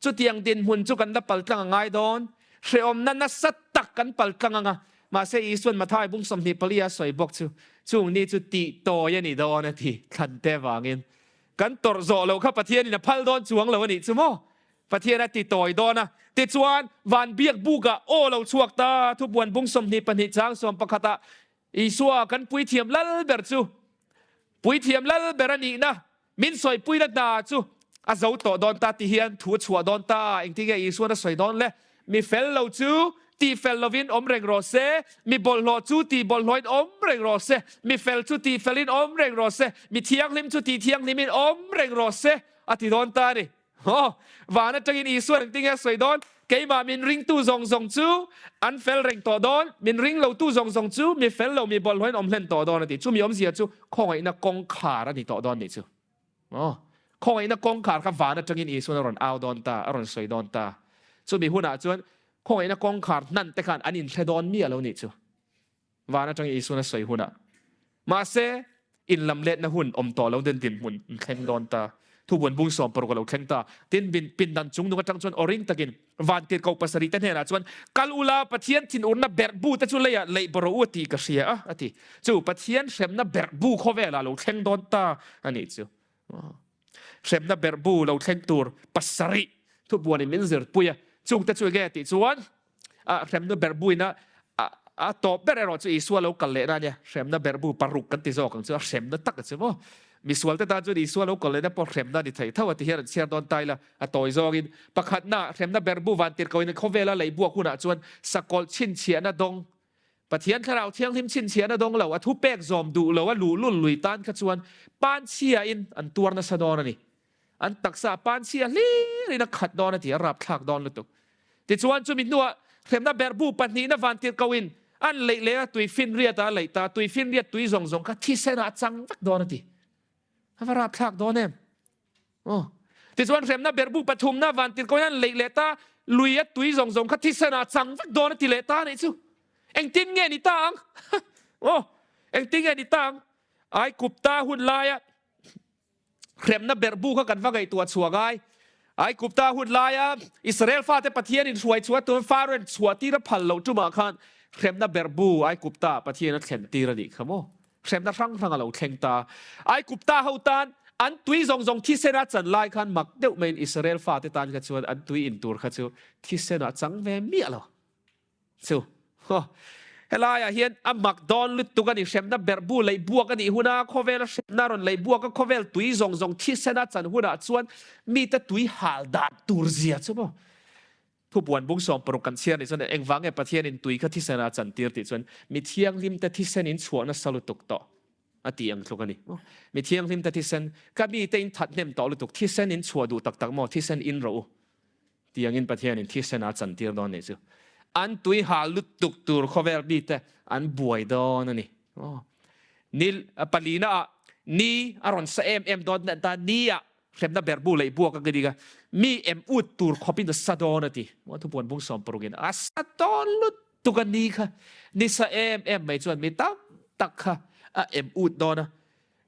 Chutiang dinhmun chu kan la paltlang a ngai dawn. Hrehawmna nasa tak kan paltlang ang a. Mahse Isuan Mathai bung 24 a sawi bawk chu, chung ni chu tih tawi a ni dawn a ti thlan te vangin. Kan tawrh zawh loh kha Pathianin a phal dawn chuang lo a nih chu maw? Pathian a ti tawi dawn a. Tichuan, van biak bukah aw lo chhuak ta, thupuan bung 22 chang 11 ah Isua kan puithiam lal ber chu puithiam lal ber a nihna min sawipuina hna chu a zo tawh dawn ta ti hian thu a chhuah dawn ta. Engtin nge Isuan a sawi dawn le? Mi fel lo chu tih fel lovin awm reng rawh se, mi bawlhhlawh chu tih bawlhhlawhin awm reng rawh se, mi fel chu tih felin awm reng rawh se, mi thianghlim chu tih thianghlimin awm reng rawh se a ti dawn ta a ni. Aw, van atangin Isua engtin nge a sawi dawn? Keimah min ringtu zawng zawng chu an fel reng tawh dawn, min ring lotu zawng zawng chu mi fel lo mi bawlhhlawhin awm hlen tawh dawn a ti. Chumi awmzia chu khawngaihna kawngkhar a ni tawh dawn nih chu. Aw, khawngaihna kawngkhar kha van atangin Isuan a rawn au dawn ta, a rawn sawi dawn ta. Chumi hunah chuan khawngaihna kawngkhar hnan te khan an inhre dawn miah lo nih chu. Van atangin Isuan a sawi hunah. Mahse, inlamletna hun awm tawh lo den dinhmun an thleng dawn ta. Thubuan bung 60 a lo thleng ta. Tin, pindan chung nung atang chuan aw ring takin van tirhkoh pasarih te hnenah chuan, Kal ula, Pathian thinurna berh bu te chu leiah leih baw rawh u a tih ka hria a, a ti. Chu Pathian hremna berh bu khawvelah lo thleng dawn ta a nih chu. Hremna berh bu lo thleng tur pasarih thubuanin min zirpui a, chungte chu enge tih chuan a hremna berh buin a a tawp ber erawh chu Isua lo kal lehna a nia, hremna berh bu paruk kan ti zawk ang chu a hremna tak a chu maw. Misualte tan chuan Isua lo kal lehna pawh hremna a ni thei tho a ti hian an chhiar dawn ta ila a tawi zawngin pakhatna hremna berh bu vantirhkohin khawvela leihbuak hunah chuan sakawlh chhinchhiahna dawng. Pathian Thlarau Thianghlim chhinchhiahna dawng lo, a thupek zawm duh lo a luhlul lui tan kha chuan panchhiain an tuar nasa dawn a ni. An taksa panchhia hlirin a khat dawn a ti, a rapthlak dawn lutuk. Tichuan chumi hnuah hremna berhbu pahnihna vantirhkohin an leih leh a, tuifinriatah a leih ta, tuifinriat tui zawng zawng kha thisenah a chang vek dawn a ti. A va rapthlak dawn em? Aw. Tichuan hremna berhbu pathumna vantirhkohin an leih leh ta, lui a tui zawng zawng kha thisenah a chang vek dawn a ti leh ta a nih chu. Engtin nge ni ta ang? Aw, engtin nge ni ta ang? Aikupta hun laia hremna berhbu kha kan va ngaihtuah chhuah ngai. Aikupta hun laia Israel fate Pathian in hruai chhuah tur Pharaoh-in chhuah tir a phal loh tumah khan hremna berhbu Aikupta Pathian a thlen tir a nih kha maw? Hremna hrang hrang a lo thleng ta. Aikupta ho tan an tui zawng zawng thisen a chan lai khan mak deuh maiin Israel fate tan kha chuan an tui in tur kha chu thisen ah chang ve miah lo. Chu haw. Helaiah hian a mak dawn lutuk a ni. Hremna berhbu leih buak a nih huna khawvela hremna rawn leih buak a khawvel tui zawng zawng thisen a chan hunah chuan mite tui hal dan tur zia chu maw. Thupuan bung 60 kan chhiar nih chuan engvang nge Pathianin tui kha thisen a chantir tih chuan mi thianghlimte thisen in chhuah nasa lutuk tawh a tih ang tluk a ni. Mi thianghlimte thisen ka mite in that hnem tawh lutuk thisen in chhuah duh tak tak maw thisen in rawh u tih angin Pathianin thisen a chantir dawn nih chu an tui hal lutuk tur khawvel mite an buai dawn a ni. Ni palina ah ni a rawn sa em em dawn ta ni ah Hremna berhbu leih buak a ka dik a, mi em ut tur khawpin a sa dawn a ti. Maw thupuan bung 60 in a sa dawn lutuk a ni kha. Ni sa em em mai chuan mi tam tak kha a em ut dawn a.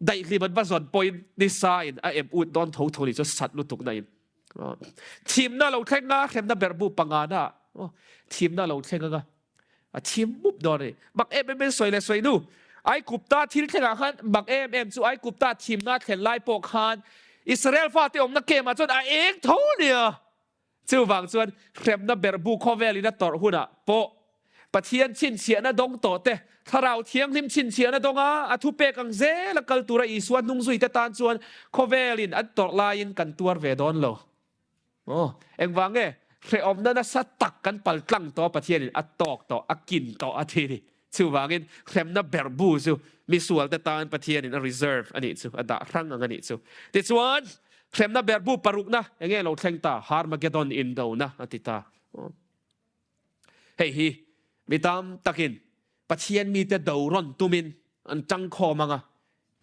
Daihlim an va zawn pawhin ni sa in a em ut dawn tho tho ni chu sat lutuk na in. Thimna lo thleng a, hremna berhbu panga na ah thimna lo thleng anga. A thim mup dawn a ni. Mak em em in sawi leh sawi nu. Aikupta thil thlengah khan mak em em chu Aikupta thimna thlen lai pawh khan Israel fate awmna camp ah chuan a eng tho nia. Chuvang chuan hremna berhbu khawvelin a tawrh hunah pawh Pathian chhinchhiahna dawng tawh te, Thlarau Thianghlim chhinchhiahna dawnga a thupek ang zela kal tura Isua hnungzuite tan chuan khawvelin an tawrh laiin kan tuar ve dawn lo. Aw, engvang nge? Hrehawmna nasa tak kan pal tlang tawh a, Pathianin a tawk tawh, a kin tawh a ti ni. Chuvangin hremna berhbu chu misualte tan Pathianin a reserve a nih chu, a dah hrang ang a nih chu. Tichuan, hremna berhbu parukna enge lo thleng ta? Harmagedon indona a ti ta. Hei hi mi tam takin Pathian mite do rawn tumin an tangkhawm ang a,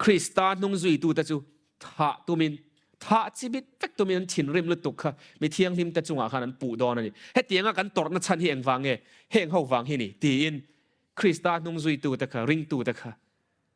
Krista hnungzuitute chu thah tumin, thah chimit vek tumin an thinrim lutuk kha mi thianghlimte chungah khan an puh dawn a ni. Hetianga kan tawrhna chhan hi engvang nge? Heng ho vang hi ni, tiin Krista hnungzuitute kha, ringtute kha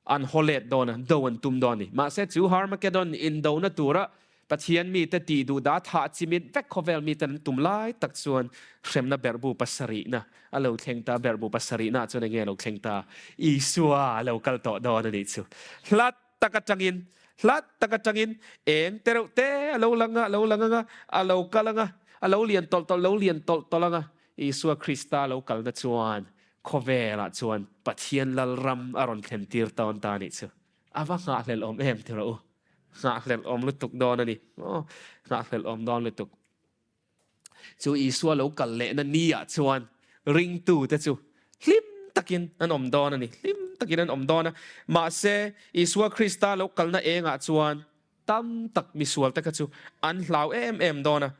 an haw let dawn a, do an tum dawn a ni. Mahse, chu Harmageddon indona tura Pathian mite tih duh dah thah chimit vek khawvel miten an tum lai tak chuan hremna berhbu pasarihna a lo thleng ta. Berhbu pasarihna chuan enge a lo thleng ta? Isua a lo kal tawh dawn a nih chu. Hlat tak atangin, hlat tak atangin eng te reuh te a lo lang a, a lo lang ang a, a lo kal ang a, a lo lian tawlh tawlh, lo lian tawlh tawlh ang a. Isua Krista lo kalna chuan Khawvelah chuan Pathian Lalram a rawn thlen tir tawn ta nih chu. A va nghahhlelh awm em ti rawh u. Nghahhlelh awm lutuk dawn a ni. Aw, nghahhlelh awm dawn lutuk. Chu Isua lo kal lehna ni ah chuan ringtute chu hlim takin an awm dawn a ni. Hlim takin an awm dawn a. Mahse, Isua Krista lo kalna engah chuan Tam tak misualte kha chu an hlau em em dawn a.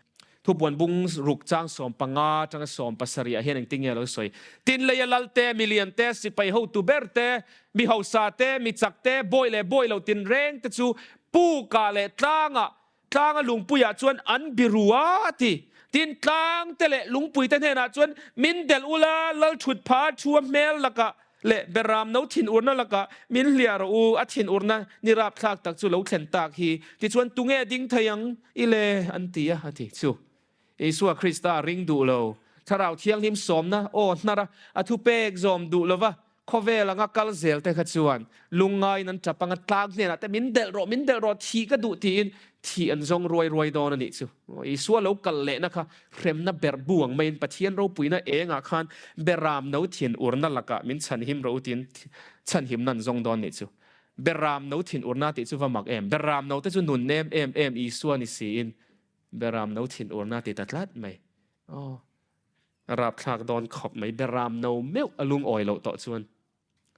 Thupuan bung ruk chang 15 atanga 70 ah hian engtin nge a lo sawi? Tin leia lal te, milian te, sipai hotu ber te, mi hausa te, mi chak te, bawi leh bawi lo tinreng te chu pukah leh tlangah, tlanga lungpuiah chuan an biru a, a ti. Tin tlang te leh lungpui te hnenah chuan min delh ula, lal thut pha thu a hmel lakah Leh Beram no thinurna lakah min hliah rawh u, a thinurna ni rapthlak tak chu lo thlen tak hi. Tichuan tunge ding thei ang i le? an ti a, a ti chu. Isua Krista ring duh lo, Thlarau Thianghlim sawmna aw hnar a, a thupek zawm duh lova khawvel anga kal zel te kha chuan lungngaiin an tap anga tlang hnenah te min delh rawh, min delh rawh, thih ka duh tiin thih an zawng ruai ruai dawn a nih chu. Isua lo kal lehna kha hremna berh bu ang maiin Pathian ropuina engah khan Beram no thin urna lakah min chhanhim rawh u tiin chhanhimna an zawng dawn nih chu. Beram no thin urna tih chu va mak em. Beram no te chu nun nem em em Isua ni siin Beram no thin urna ti ta tlat mai. Aw. A rapthlak dawn khawp mai beram no meuh a lungawi loh tawh chuan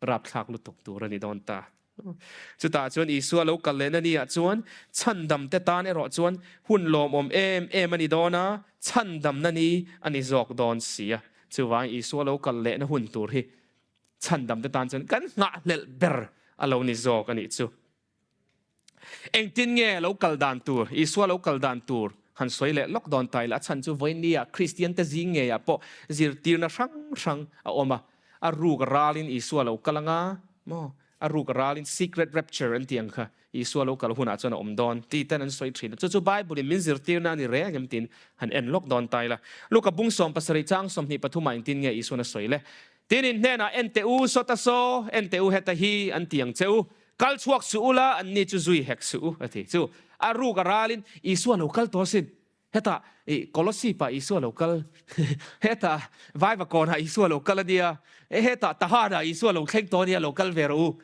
rapthlak lutuk tur a ni dawn ta. Chutah chuan Isua lo kal lehna ni ah chuan chhandam te tan erawh chuan hun lawmawm em em a ni dawn a, chhandamna ni a ni zawk dawn si a. Chuvangin Isua lo kal lehna hun tur hi chhandam te tan chuan kan nghahhlelh ber a lo ni zawk a nih chu. Engtin nge lo kal dan tur, Isua lo kal dan tur han sawi leh lawk dawn ta ila, a chhan chu vawinia Kristian te zing ngeiah pawh zirtirna hrang hrang a awm a, a ruk ralin Isua lo kal anga maw, a ruk ralin secret rapture an tih ang kha Isua lo kal hunah chuan a awm dawn tih ten an sawi thin a, chu chu Bible in min zirtirna a ni reng em tiin han en lawk dawn ta ila. Luka bung 17 chang 23 ah engtin nge Isuan a sawi le? Tin in hnenah en teh u, sawta saw, en teh u heta hi an ti ang che u. Kal chhuak suh u la, anni chu zui hek suh u, a ti. Chu a ruk a ralin Isua lo kal tawh asin. Hetah i Kolosip-ah Isua lo kal, hetah Vaivakawnah Isua lo kal a nia, hetah Tahan-ah Isua lo thleng tawh a nia, lo kal ve rawh u.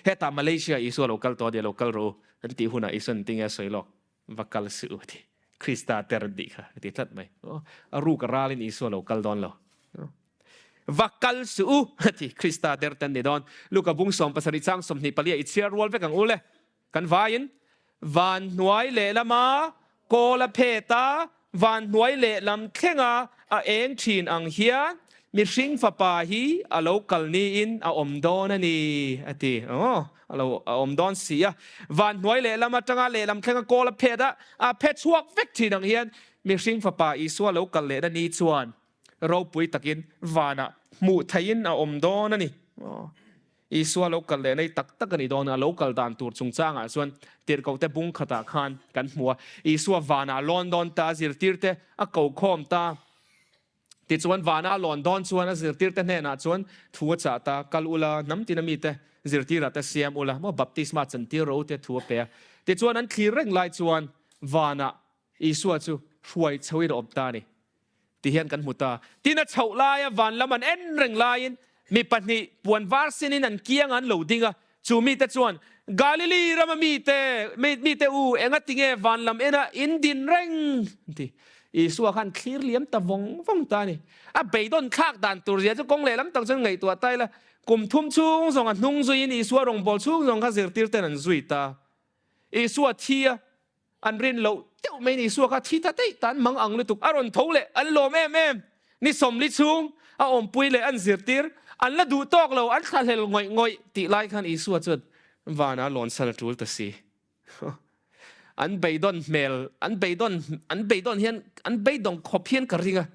Hetah Malaysia-ah Isua lo kal tawh a nia, lo kal rawh u, an tih hunah Isuan engtin nge a sawi lawk? Va kal suh u, a ti. Krista ter an tih kha a ti tlat mai. A ruk a ralin Isua lo kal dawn lo. Va kal suh u, a ti. Krista der ten ni dawn. Luka bung 17 chang 24 ah i chhiar rual vek ang u le. Kan vaiin van hnuai lehlama kawl a phet a, van hnuai lehlam thlenga a eng thin ang hian mihring fapa hi a lo kal niin a awm dawn a ni, a ti. Aw, a lo a awm dawn si a. Van hnuai lehlam atanga lehlam thlenga kawl a phet a, a phe chhuak vek thin ang hian mihring fapa Isua lo kal lehna ni chuan ropui takin vanah hmuh theihin a awm dawn a ni. Isua lo kal leh nei tak tak a ni dawn a, lo kal dan tur chungchangah chuan tirhkohte bung khatah khan kan hmu a. Isua vanah a lawn dawn ta, a zirtirte a ko khawm ta. Tichuan vana a lawn dawn chuan a zirtirte hnenah chuan thu a chah ta, Kal ula, hnam tina mite zirtirah te siam ula, maw baptisma chantir rawh u tia thu a pe a. Tichuan an thlir reng lai chuan vanah Isua chu hruai chhoin a awm ta a ni ti hian kan hmu ta. Tin, a chhoh laia van lam an en reng laiin mi pahnih puan var sinin an kiang an lo ding a, chu mite chuan, Galili rama mite, mite u, engati nge van lam ena in din reng? an ti. Isua khan thlir liam ta vawng vawng ta a ni. A beidawn thlak dan tur zia chu kawng lehlam tak chuan ngaihtuah ta ila, kum thum chhung zawng a hnung zuiin Isua rawngbâwl chhung zawng kha zirtir ten an zui ta. Isua thi a. An rin loh deuh mai ni Isua kha thi ta daih ta an mang ang lutuk a rawn tho leh an lawm em em. Ni 40 chhung a awmpui leh an zirtir an la duh tawk lo an thlahlel ngawih ngawih tih lai khan Isua chuan vana lawn san a tul ta si. An beidawn hmel an beidawn an beidawn hian an beidawng khawp hian ka ring a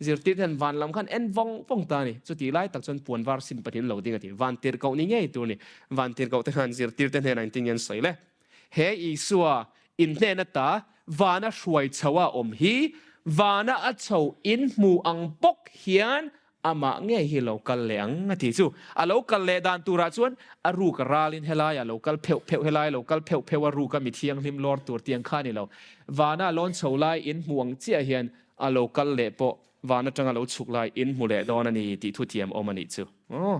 zirtir hian van lam khan en vawng vawng ta a ni. Chutih lai tak chuan puan var sim pahnih an lo ding a ti. Van tirhkoh ni ngei tur a ni. Van tirhkoh te khan zirtir te hnenah engtin nge an sawi le? He Isua in hnen ata vana hruai chho a awm hi vana a chho in hmu ang bawk hian amah ngei hi lo kal leh ang a ti chu. A lo kal leh dan turah chuan a ruk a ralin helai a lo kal pheuh pheuh, helai a lo kal pheuh pheuh a ruk a mi thianghlim lawr tur tiang kha a ni lo. Vana a lawn chho lai in hmu ang chiah hian a lo kal leh pawh van atanga lo chhuk lai in hmu leh dawn a ni tih thutiam awm a nih chu. Aw.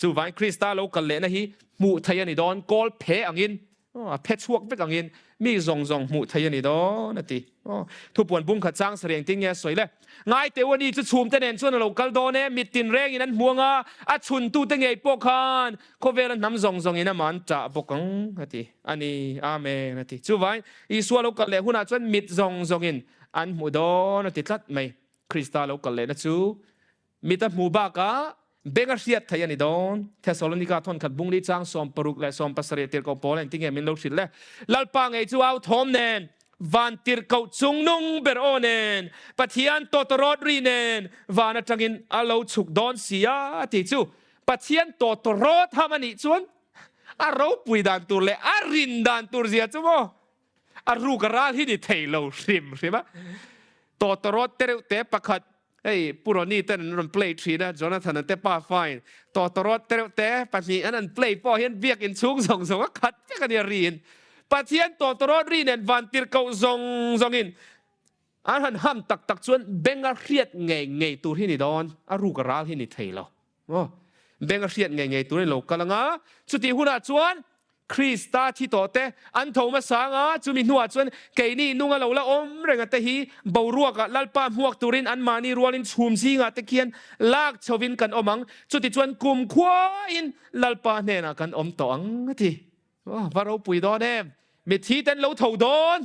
Chuvangin Krista lo kal lehna hi hmuh theih a ni dawn, kawl phe angin, a phe chhuak vek angin mi zawng zawng hmuh theih a ni dawn a ti. Aw. Thupuan bung khat chang sareng tin nge a sawi le? Ngai teh u a ni chu chhumte nen chuan a lo kal dawn e, mit tinrengin an hmu anga, a chhuntute ngei pawh khan khawvela hnam zawng zawngin amah an ṭah bawk ang a ti a ni. Amen a ti. Chuvangin Isua lo kal leh hunah chuan mit zawng zawngin An hmu dawn a ti tlat mai. Krista lo kal lehna chu mit a hmu bakah beng a hriat theih a ni dawn. Thesalonika thawnkhat bungli chang 60 leh 70 tirhkoh pawl engtin nge min lo hrilh le? Lalpa ngei chu au thawm nen, van tirhkoh chungnung ber aw nen, Pathian tawtawrawt ri nen van atangin a lo chhuk dawn si a a ti chu. Pathian tawtawrawt ham a nih chuan a ropui dan tur leh a rin dan tur zia chu maw? A ruk a ral hi ni thei lo hrim hrim a. Tawtawrawt te reuh te pakhat hei Pu Ronnie ten an rawn play thin a, Jonathan-a te pa fine. Tawtawrawt te reuh te pahnih an han play pawh hian biakin chhung zawng zawng a khat vek a nia riin. Pathian tawtawrawt ri nen van tirhkoh zawng zawngin an han ham tak tak chuan beng a hriat ngei ngei tur hi ni dawn, a ruk a ral hi ni thei lo. Aw, beng a hriat ngei ngei tur a ni lo kal anga, chutih hunah chuan. Krista thi tawh te an tho hmasa ang a, chumi hnuah chuan keini nunga lo la awm renga te hi boruakah Lalpa hmuak turin anmahni rualin chhum zingah te khian lak chhovin kan awm ang, chutichuan kumkhuain Lalpa hnenah kan awm tawh ang a ti. Aw, va ropui dawn em! Mitthi ten lo tho dawn!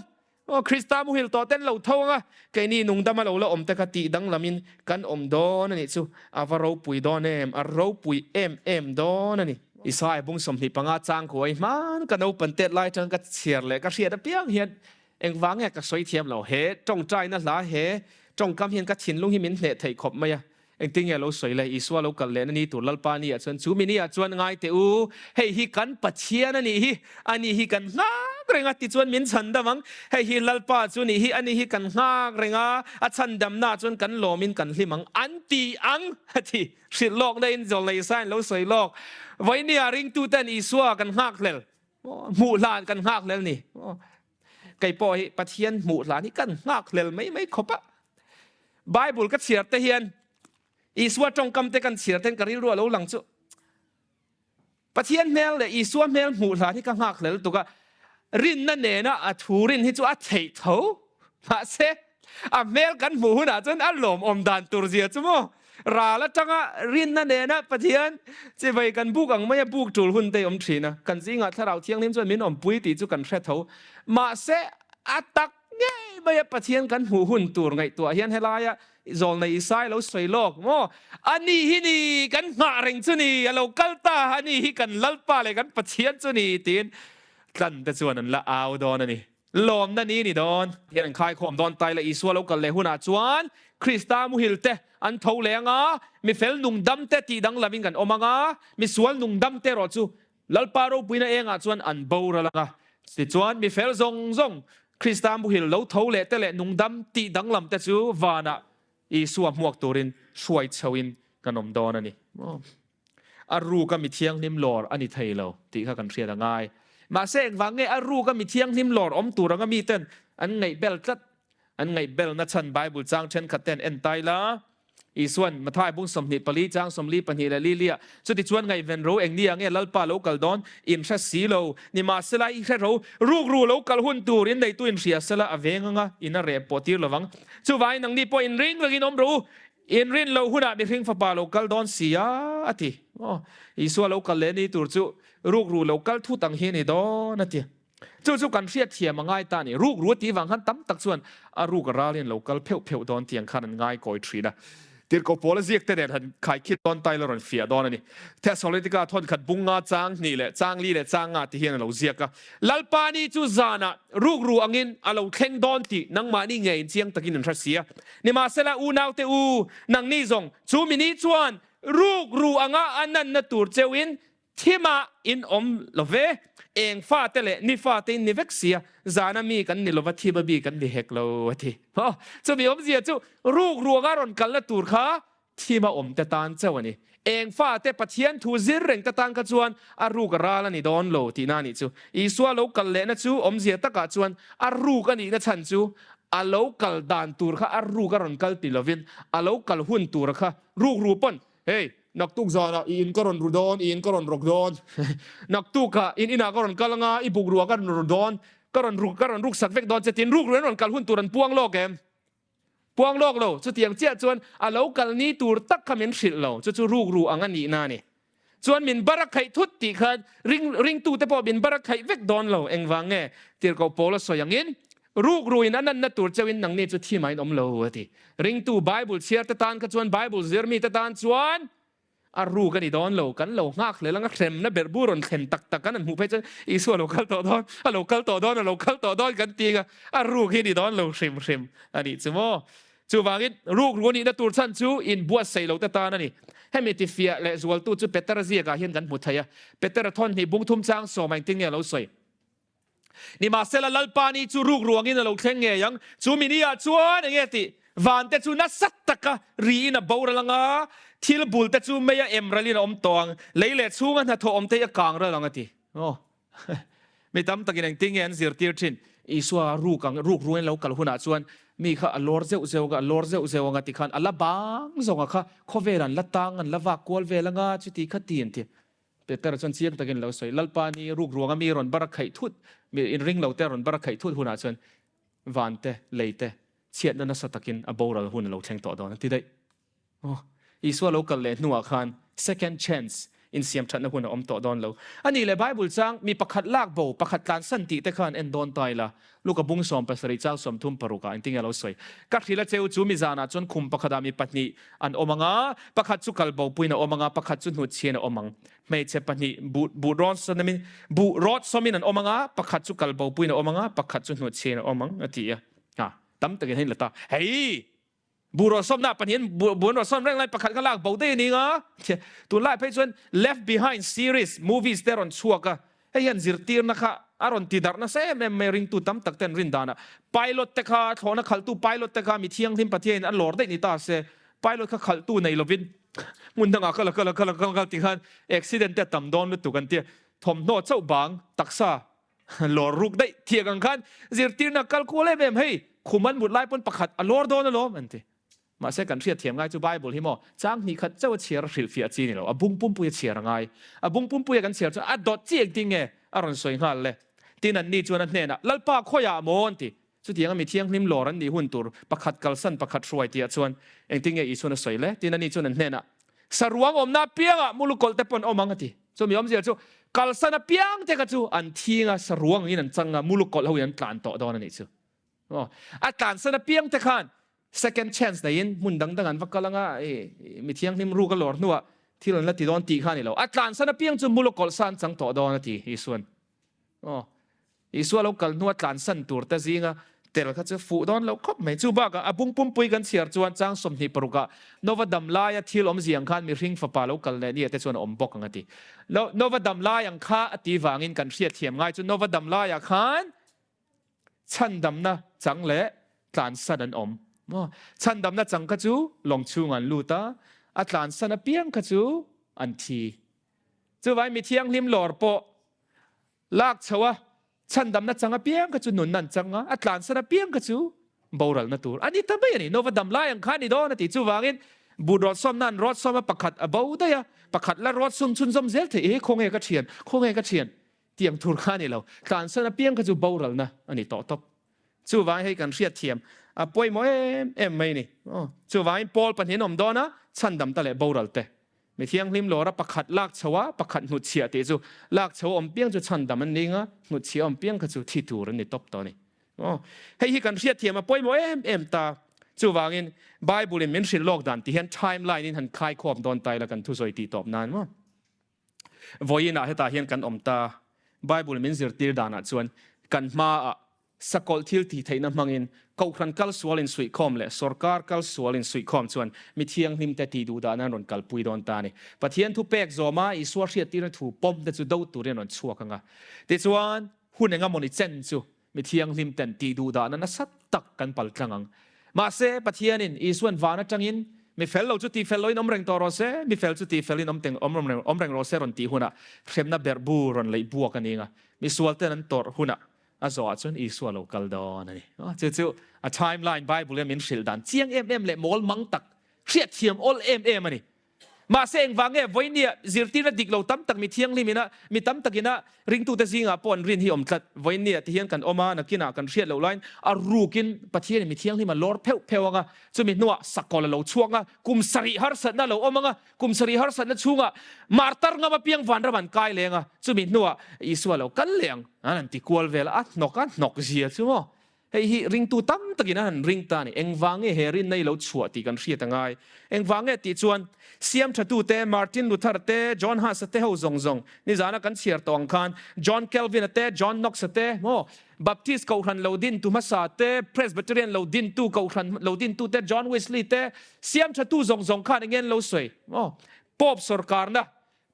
Aw, Krista muhil tawh ten lo tho ang a, keini nungdama lo la awm te kha tih danglamin kan awm dawn a nih chu. A va ropui dawn em! A ropui em em dawn a ni. Isaiah bung 25 chang kuai hman ka naupan tet lai atang ka chhiar leh ka hriat apiang hian engvang nge ka sawi thiam lo. He tawngtaina hla he tawngkam hian ka thinlung hi min hneh theih khawp mai a. Engtin nge lo sawi le? Isua lo kal lehna ni tur Lalpa ni ah chuan chu mi ni ah chuan ngai teh u, hei hi kan Pathian a nih hi, a ni hi kan nghak reng a tichuan min chhandam ang. Hei hi Lalpa chu nih hi, a ni hi kan nghak reng a, a chhandamna ah chuan kan lawmin kan hlim ang an ti ang a ti. Hrilh lawkna in zawlnei Isaiah in lo sawi lawk. Vawiin ah ringtuten Isua kan nghak hlel, hmuh hlan kan nghak hlel ni. Kei pawh hi Pathian hmuh hlan hi kan nghak hlel mai mai khawp a. Bible ka chhiar te hian Isua tawngkam te kan chhiar ten ka rilru a lo lang chu. Pathian hmel leh Isua hmel hmuh hlan hi ka nghak hlel tuk a. Rinna nena a thu rin hi chu a theih tho. Mahse a hmel kan hmuh hunah chuan a lawmawm dan tur zia chu maw. Ral atanga rinna nena Pathian chivai kan buk ang maia buk tul hun te awm thin a, kan zingah Thlarau Thianghlim chuan min awmpui tih chu kan hre tho. Mahse, a tak ngei maia Pathian kan hmuh hun tur ngaihtuah hian helaia zawlnei Isai lo sawi lawk maw? Ani hi ni kan nghah reng chu ni, a lo kal ta, ani hi kan Lalpa leh kan Pathian chu ni tiin tlan te chuan an la au dawn a ni. Lawmna ni ni dawn. Hian an khaikhawm dawn tai leh Isua lo kal leh hunah chuan Krista muhil te an tho leh ang a, mi fel nungdam te tih danglamin kan awm ang a, mi sual nungdam te erawh chu Lalpa ropuina engah chuan an boral ang a. Tichuan mi fel zawng zawng Krista muhil lo tho leh te leh nungdam tih danglam te chu vanah Isua hmuak turin hruai chhoin kan awm dawn a ni. A ruka mi thianghlim lawr a ni thei lo tih kha kan hriat a ngai. Mahse engvang nge a ruka mi thianghlim lawr awm tur anga miten an ngaihbel tlat? An ngaihbelna chhan Bible chang thenkhat te an en tai la. Isuan Mathai bung 24 chang 42 leh li liah, Chutichuan ngaihven ro eng nia nge Lalpa lo kal dawn? In hre si lo. Nimahsela i hre ro, rukru lo kal hun tur in neitu in hria sela a veng anga in a reh pawh tir lovang. Chuvangin nangni pawh in ring rengin awm rawh u. In rin loh hunah mihring fapa lo kal dawn si a, a ti. Aw, Isua lo kal leh ni tur chu rukru lo kal thut ang hi a ni dawn, a ti. Chu chu kan hriat thiam a ngai ta a ni. Rukru a tih vang khan tam tak chuan a ruk a ralin lo kal pheuh pheuh dawn tiang khan an ngai kawi thin a. Tirhkoh pawl a ziak te nen han khaikhin dawn taila rawn fiah dawn a ni. Thesalonika thawnkhat bung nga chang hnih leh chang li leh chang nga ti hian a lo ziak a. Lalpa ni chu zanah rukru angin a lo thleng dawn tih nangmahni ngeiin chiang takin an hre si a. Nimahsela unaute u, nangni zawng chu mini chuan rukru anga a nanna tur cheuhin thimah in awm lo ve, eng fate leh ni fate in ni vek sia, zana mi kan ni lova thima mi kan ni hek lo a ti. Aw, chumi awmzia chu rukru anga rawn kalna tur kha Thim a awm te tan chauh a ni. Eng fate Pathian thu zir reng te tan kha chuan a ruk a ral a ni dawn lo tihna a nih chu. Isua lo kal lehna chu awmzia takah chuan a ruk a nihna chhan chu a lo kal dan tur kha a ruk a rawn kal ti lovin a lo kal hun tura kha ruk ru pawn hei naktuk zanah i in ka rawn ru dawn, i in ka rawn rawk dawn, naktukah in inah ka rawn kal anga i bukruah ka rawn ru dawn, ka rawn ruk ka rawn ruksak vek dawn che tiin ruk ru an rawn kal hun tur an puang lawk em? Puang lawk lo, chutiang chiah chuan a lo kal ni tur tak kha min hrilh lo, chu chu rukru ang a nihna a ni. Chuan min bar a khaih thut tih khan ring ringtute pawh min bar a khaih vek dawn lo, engvang nge? Tirhkoh Paula sawi angin, Rukruin a nanna tur cheuhin nangni chu thi maiin awm lo a ti. Ringtu Bible chhiarte tan kha chuan Bible zirmite tan chuan A ruk a ni dawn lo, kan lo nghak hlel anga hremna berh bur rawn thlen tak tak kan han hmuh phei chuan Isua a lo kal tawh dawn, a lo kal tawh dawn, a lo kal tawh dawn kan ti anga a ruk hi a ni dawn lo hrim hrim a nih chu maw. Chuvangin ruk ru a nihna tur chhan chu inbuatsaih lo te tan a ni. Hemi tifiah leh zualtu chu Petera ziakah hian kan hmu thei a, Petera thawnhnih bung thum chang sawm a engtin nge a lo sawi? Nimahsela Lalpa ni chu ruk ruangin a lo thleng ngei ang. Chu mi ni ah chuan eng nge tih? Van te chu nasa taka riin a boral ang a, thil bul te chu mei a em ralin a awm tawh ang, lei leh chhunga hnathawh awm te hi a kang ral ang a ti. Aw. Mi tam takin engtin nge an zirtir thin? Isua ruk ang, ruk ruangin lo kal hunah chuan mi kha a lawr zeuh zeuh ang a, a lawr zeuh zeuh ang a ti khan a la bang zawng a kha khawvel an la tang, an la vak kual vel ang a, chuti kha ti an ti. Petera chuan chiang takin a lo sawi, Lalpa ni ruk ruanga mi rawn bar a khaih thut, mi inring lo te rawn bar a khaih thut hunah chuan van te, lei te chhiatna nasa takin a boral hun a lo thleng tawh dawn a ti daih. Aw, Isua lo kal leh hnuah khan second chance insiam thatna hun a awm tawh dawn lo. A nih leh Bible chang mi pakhat lak bo, pakhat tlansan tih te khan en dawn ta ila, Luka bung 70 chang 36 ah engtinge a lo sawi? Ka hrilh a cheu chu mi zanah chuan khum pakhatah mi pahnih an awm ang a, pakhat chu kal bo puiin a awm ang a, pakhat chu hnutchhiain a awm ang. Hmeichhe pahnih buh buh rawn sawmin buh rawt sawmin an awm ang a, pakhat chu kal bo puiin a awm ang a, pakhat chu hnutchhiain a awm ang a ti a. Ha, tam takin hei la ta. Hei! Bu rawhsawmna pahnihin bu an rawhsawm reng lai pakhat kha lak bo daih a ni nga. Tunlai phei chuan Left Behind series movies te a rawn chhuak a, hei hian zirtirna kha a rawn ti darh nasa em em mai a, ringtu tam tak ten rin danah pilot te kha thlawhna khalhtu pilot te kha mi thianghlim Pathianin a lawr daih ni ta se, pilot kha khalhtu nei lovin hmun dangah kal a kal a kal a kal a kal ti khan accident te a tam dawn lutuk an tia, thawmhnaw chauh bang taksa Lawr ruk daih thiak ang khan zirtirna kal kual em em hei khum an mut lai pawn pakhat a lawr dawn alawm an ti. Mahse kan hriat thiam ngai chu Bible hi maw chang hnih khat chauh a chhiar a hrilhfiah chi ni lo, a bung pumpui a chhiar a ngai. A bung pumpui a kan chhiar chuan a dawt chi engtin nge a rawn sawi nghal le. Tin an ni chuan a hnenah Lalpa khawiah maw an ti. Chutianga mi thianghlim lawr an nih hun tur pakhat kalsan pakhat hruai tihah chuan engtin nge Isuan a sawi le? Tin ani chuan an hnenah, Saruang awmna apiangah mulukawlh te pawn awm ang a ti. Chu mi awmzia chu kalsan apiang te kha chu an thing a, saruang angin an chang a, mulukawlh hoin an tlan tawh dawn a nih chu. Aw, a tlansan apiang te khan second chance neiin hmun dang dang an va kal anga, mi thianghlim ruk a lawr hnuah thil an la ti dawn tih kha a ni lo. A tlansan apiang chu mulukawlh sa an chang tawh dawn a ti Isuan. Aw, Isua lo kal hnua tlansan tur te zinga tel kha chu fuh dawn lo khawp mai. Chu bakah a bung pumpui kan chhiar chuan chang 20 parukah Nova dam laia thil awmzia ang khan mihring fapa lo kal leh nia te chuan a awm bawk ang a ti. Nova dam lai ang kha a ti vangin kan hriatthiam ngai chu Nova dam laiah khan chhandamna chang leh tlansan an awm. Chhandamna chang kha chu lawng chhungah an lut a, a tlansan apiang kha chu an thi. Chuvai mi thianghlim lawr pawh Lak chho a, chhandamna chang apiang kha chu nunna an chang a, a tlansan apiang kha chu boralna tur a ni ta mai a ni. Nova dam lai ang kha a ni dawn a ti. Chuvangin but rawt sawmna an rawt sawm a, pakhat a bo daih a, pakhat la rawt sum chhunzawm zel theih hi khawnge ka thian, khawnge ka thian tih ang tur kha a ni lo. Tlansan apiang kha chu boralna a ni tawh tawp. Chuvangin hei kan hriat thiam a pawimawh em em mai a ni. Chuvangin Paul pahnihin awm dawn a, chhandam ta leh boral te Mi thianghlim lawra pakhat lak chho a, pakhat hnutchhiah tih chu lak chho awm piang chu chhandam an ning a, hnutchhiah awm piang kha chu thi tur an ni tawp tawh a ni. Aw, hei hi kan hriatthiam a pawimawh em em ta. Chuvangin Bible in min hrilh lawk dan ti hian timeline in han khaikhawm dawn ta ila kan thusawi tih tawp nan maw. Vawiinah hetah hian kan awm ta. Bible min zirtir danah chuan kan hmaah Sakawlh thil tih theihna hmangin Kohhran kal sual insuihkhawm leh Sorkar kal sual insuihkhawm chuan mi thianghlimte tih duh dahna an rawn kalpui dawn ta a ni. Pathian thu pek zawma Isua hriattirna thu pawm te chu do turin an rawn chhuak ang a. Tichuan, hun eng amawni chen chu mi thianghlimten tih duh dahna nasa tak kan pal tlang ang. Mahse, Pathianin Isua'n van atangin mi fel lo chu tih fel loin awm reng tawh rawh se, mi fel chu tih felin awm teng awm reng rawh se rawn tih hunah hremna berhbu rawn leih buak a ni ang a. Mi sualten an tawrh hunah A zawhah chuan Isua lo kal dawn a ni. Chu chu a timeline Bible hian min hrilh dan chiang em em leh mawl mang tak, hriatthiam awl em em a ni. Mahse engvang nge vawinia zirtirna dik lo tam tak mi thianghlim ina mi tam takina ringtute zingah pawh an rin hi awm tlat. Vawinia ti hian kan awm a, nakinah kan hriat loh laiin a rukin Pathianin mi thianghlim a lawr pheuh pheuh ang a, chumi hnuah sakawlh a lo chhuak ang a, kum sarih harsatna a lo awm ang a, Kum sarih harsatna chhungah martar ngam apiang vanram an kai leng a, chumi hnuah Isua lo kal leh ang an han ti kual vel a, a hnawk a hnawk zia chu maw? Hei hi ringtu tam takin an han ring ta a ni. Engvang nge he rinna i lo chhuah tih kan hriat a ngai. Engvang nge tih chuan siam thatute Martin Luther te, John Huss-a te ho zawng zawng nizana kan chhiar tawh ang khan John Calvin-a te, John Knox-a te maw? Baptist kohhran lo dintu hmasa te, Presbyterian lo dintu kohhran lo dintu te, John Wesley te, siam thatu zawng zawng khan enge an lo sawi? Aw, Pope sawrkarna,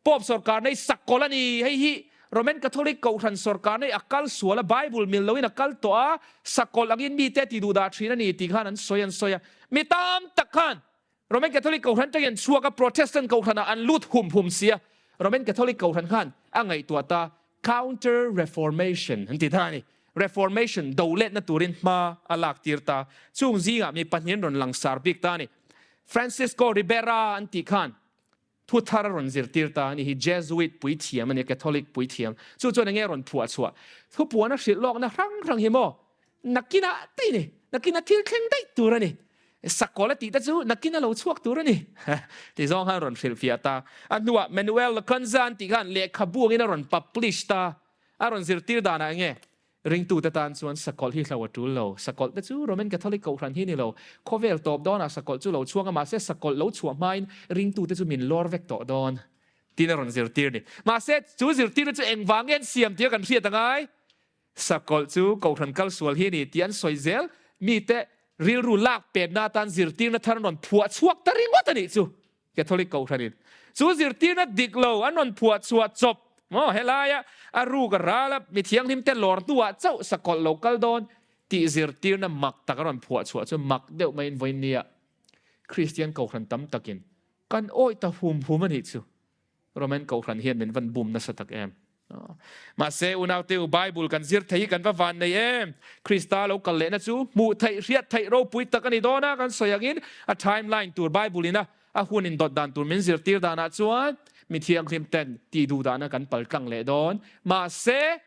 Pope sawrkarna hi sakawlh a ni, hei hi Roman Catholic kohhran sawrkarna hi a kal sual a, Bible mil loin a kal tawh a, sakawlh angin mite a ti duh dah thin a ni tih khan an sawi an sawi a. Mi tam tak khan Roman Catholic kohhran tangin an chhuak a, Protestant kohhranah an lut hum hum si a, Roman Catholic kohhran khan a ngaihtuah ta, Counter Reformation an ti ta a ni. Reformation do letna turin hma a lak tir ta. Chung zingah mi pahnih an rawn langsar bik ta a ni. Francisco Ribera an tih khan. Thu thar a rawn zirtir ta a ni hi. Jesuit puithiam a ni, Catholic puithiam. Chu chuan enge a rawn phuah chhuah? Thupuan a hrilh lawkna hrang hrang hi maw? Nakinah daih a ni. Nakina thil thleng daih tur a ni. Sakawlh a tih te chu nakina lo chhuak tur a ni. Ti zawng khan a rawn hrilhfiah ta. A hnuah Manuel Lacunza an tih khan lehkhabu angin a rawn publish ta. A rawn zirtir danah enge? Ringtute tan chuan sakawlh hi hlo a tul lo. Sakawlh te chu Roman Catholic kohhran hi ni lo. Khawvel tawp dawnah sakawlh chu lo chhuang a, mahse sakawlh lo chhuah hmain ringtute chu min lawr vek tawh dawn tiin a rawn zirtir ni. Mahse chu zirtirna chu engvang nge an siam tia kan hriat angai? Sakawlh chu kohhran kal sual hi a ni tih an sawi zel. Mite rilru lak penna atan zirtirna thar an rawn phuah chhuak ta ringawt a nih chu. Catholic kohhranin chu zirtirna dik lo an rawn phuah chhuah chawp maw helaia a ruk a ral a, mi thianghlim te lawr hnuah chauh sakawlh lo kal dawn tih zirtirna mak tak a rawn phuah chhuah chu mak deuh maiin vawiinnia Kristian kohhran tam takin kan awih ta hum hum a nih chu. Roman kohhran hian min van bum nasa tak em. Mahse unaute u Bible kan zir thei hi kan va van nei em. Krista lo kal lehna chu hmuh theih hriat theih ropui tak a ni dawn a, kan sawi angin a timeline tur Bible in a a hun indawt dan tur min zirtir danah chuan mi thianghlim ten tih duh dahna kan pal tlang leh dawn. Mahse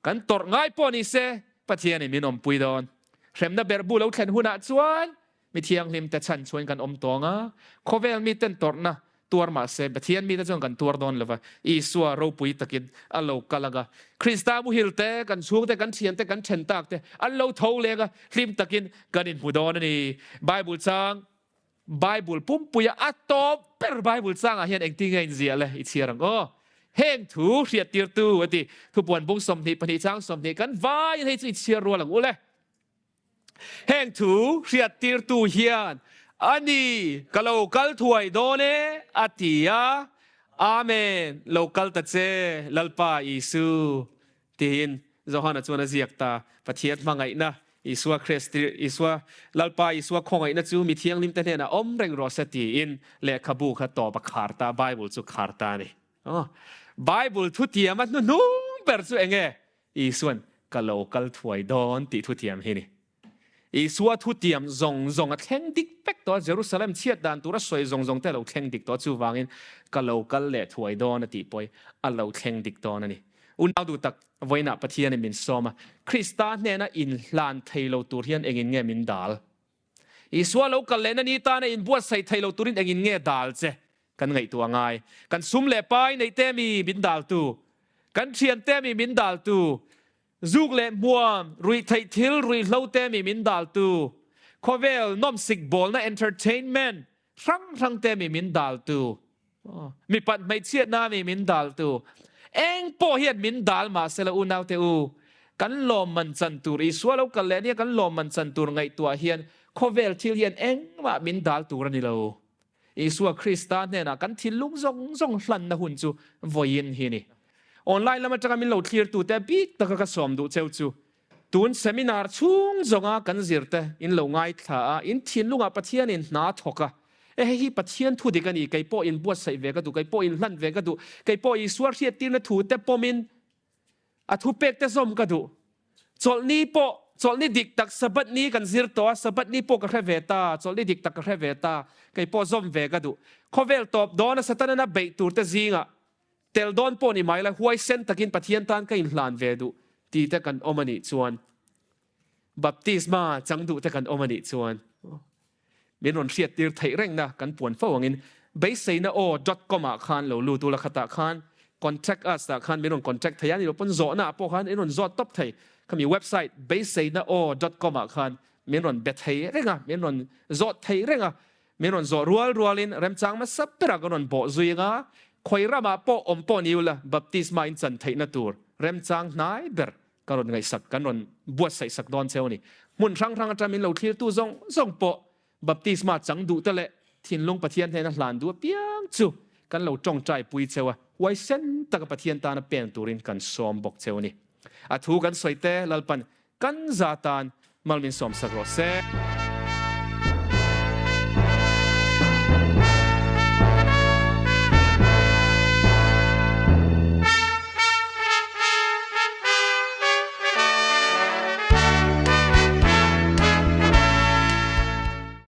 Kan tawrh ngai pawh ni se, Pathianin min awmpui dawn. Hremna berhbu lo thlen hunah chuan mi thianghlim te chhan chuan kan awm tawng a, khawvel miten tawrhna tuar mah se Pathian mite chuan kan tuar dawn lova, Isua ropui takin a lo kal ang a, Krista muhil te, kan chhungte, kan thiante, kan then tak te an lo tho leng a, hlim takin kan inhmu dawn a ni. Bible chang. Bible pumpuia a tawp ber Bible changah hian engtin nge inziah le i chhiar ang aw. Heng thu hriattirtu a ti. Thupuan bung 22 chang 20 kan vaiin hei chu i chhiar rual ang u le. Heng thu hriattirtu hian a ni ka lo kal thuai dawn e a ti a. Amen, lo kal ta che Lalpa Isu. Tiin Johana chuan a ziak ta. Pathian hmangaihna, Isua Kristi, Isua, Lalpa Isua khawngaihna chu mi thianghlimte hnenah awm reng rawh se tiin lehkhabu kha tawp a khar ta, Bible chu khar ta a ni. Aw, Bible thutiam a hnuhnung ber chu eng nge? Isuan, Ka lo kal thuai dawn tih thutiam hi a ni. Isua thutiam zawng zawng a thleng dik vek tawh a, Jerusalem chhiat dan tura sawi zawng zawng te a lo thleng dik tawh a, chuvangin ka lo kal leh thuai dawn a tih pawh a lo thleng dik dawn a ni. Unau duh tak, vawiinah Pathianin min sawm a, Krista hnena inhlan thei lo tur hian engin nge min dal? Isua lo kal lehna ni tana inbuatsaih thei lo turin engin nge dal che? Kan ngaihtuah ngai. Kan sum leh pai neih te mi min daltu? Kan thian te mi min daltu? Zuk leh hmuam, ruihtheih thil, ruihhlo te mi min daltu, khawvel nawmsik bawlna entertainment hrang hrang te mi min daltu, mipat hmeichhiatna mi min daltu, eng pawh hian min dal mahsela unaute u, kan lawmman chan tur, Isua lo kal leh nia kan lawmman chan tur ngaihtuah hian khawvel thil hian engmah min dal tur a ni lo. Isua Krista hnenah kan thinlung zawng zawng hlanna hun chu vawiin hi a ni. Online lam atanga min lo thlirtute bik taka ka sawm duh cheu chu tun seminar chhung zawnga kan zirte in lo ngaithla a, in thinlungah Pathianin hna thawk a, e hei hi Pathian thu dik a ni, kei pawh inbuatsaih ve ka duh, kei pawh inhlan ve ka duh, kei pawh Isua hriattirna thute pawmin A thupek te zawm ka duh. Chawlhni pawh, chawlhni dik tak Sabbath ni kan zir tawh a, Sabbath ni pawh ka hre ve ta, chawlhni dik tak ka hre ve ta, kei pawh zawm ve ka duh. Khawvel tawp dawn a Satan-an a beih tur te zingah tel dawn pawh ni mai la, huaisen takin Pathian tan ka inhlan ve duh ti te kan awm a nih chuan, baptisma chang duh te kan awm a nih chuan, Min rawn hriattir theih rengna kan puan fo angin beiseina aw dot com ah khan lo lut ula khatah khan contact us ah khan min rawn contact thei a ni lo pawn zawhna ah pawh khan in rawn zawt tawp thei khami website beiseina aw dot com ah khan min rawn be thei reng a min rawn zawt thei reng a min rawn zawh rual rualin remchang hmasa berah kan rawn bawh zui anga khawi ramah pawh awm pawh ni ula baptisma in chan theihna tur remchang hnai ber Ka rawn ngaihsak, kan rawn buatsaih sak dawn cheu a ni. Hmun hrang hrang atang min lo thlirtu zawng zawng pawh baptisma chang duh te leh thinlung Pathian hnena hlan duh apiang chu kan lo tawngtai pui cheu a, huaisen taka Pathian tana pen turin kan sawm bawk cheu a ni. A thu kan sawi te Lalpan kan za tan mal min sawmsak rawh se.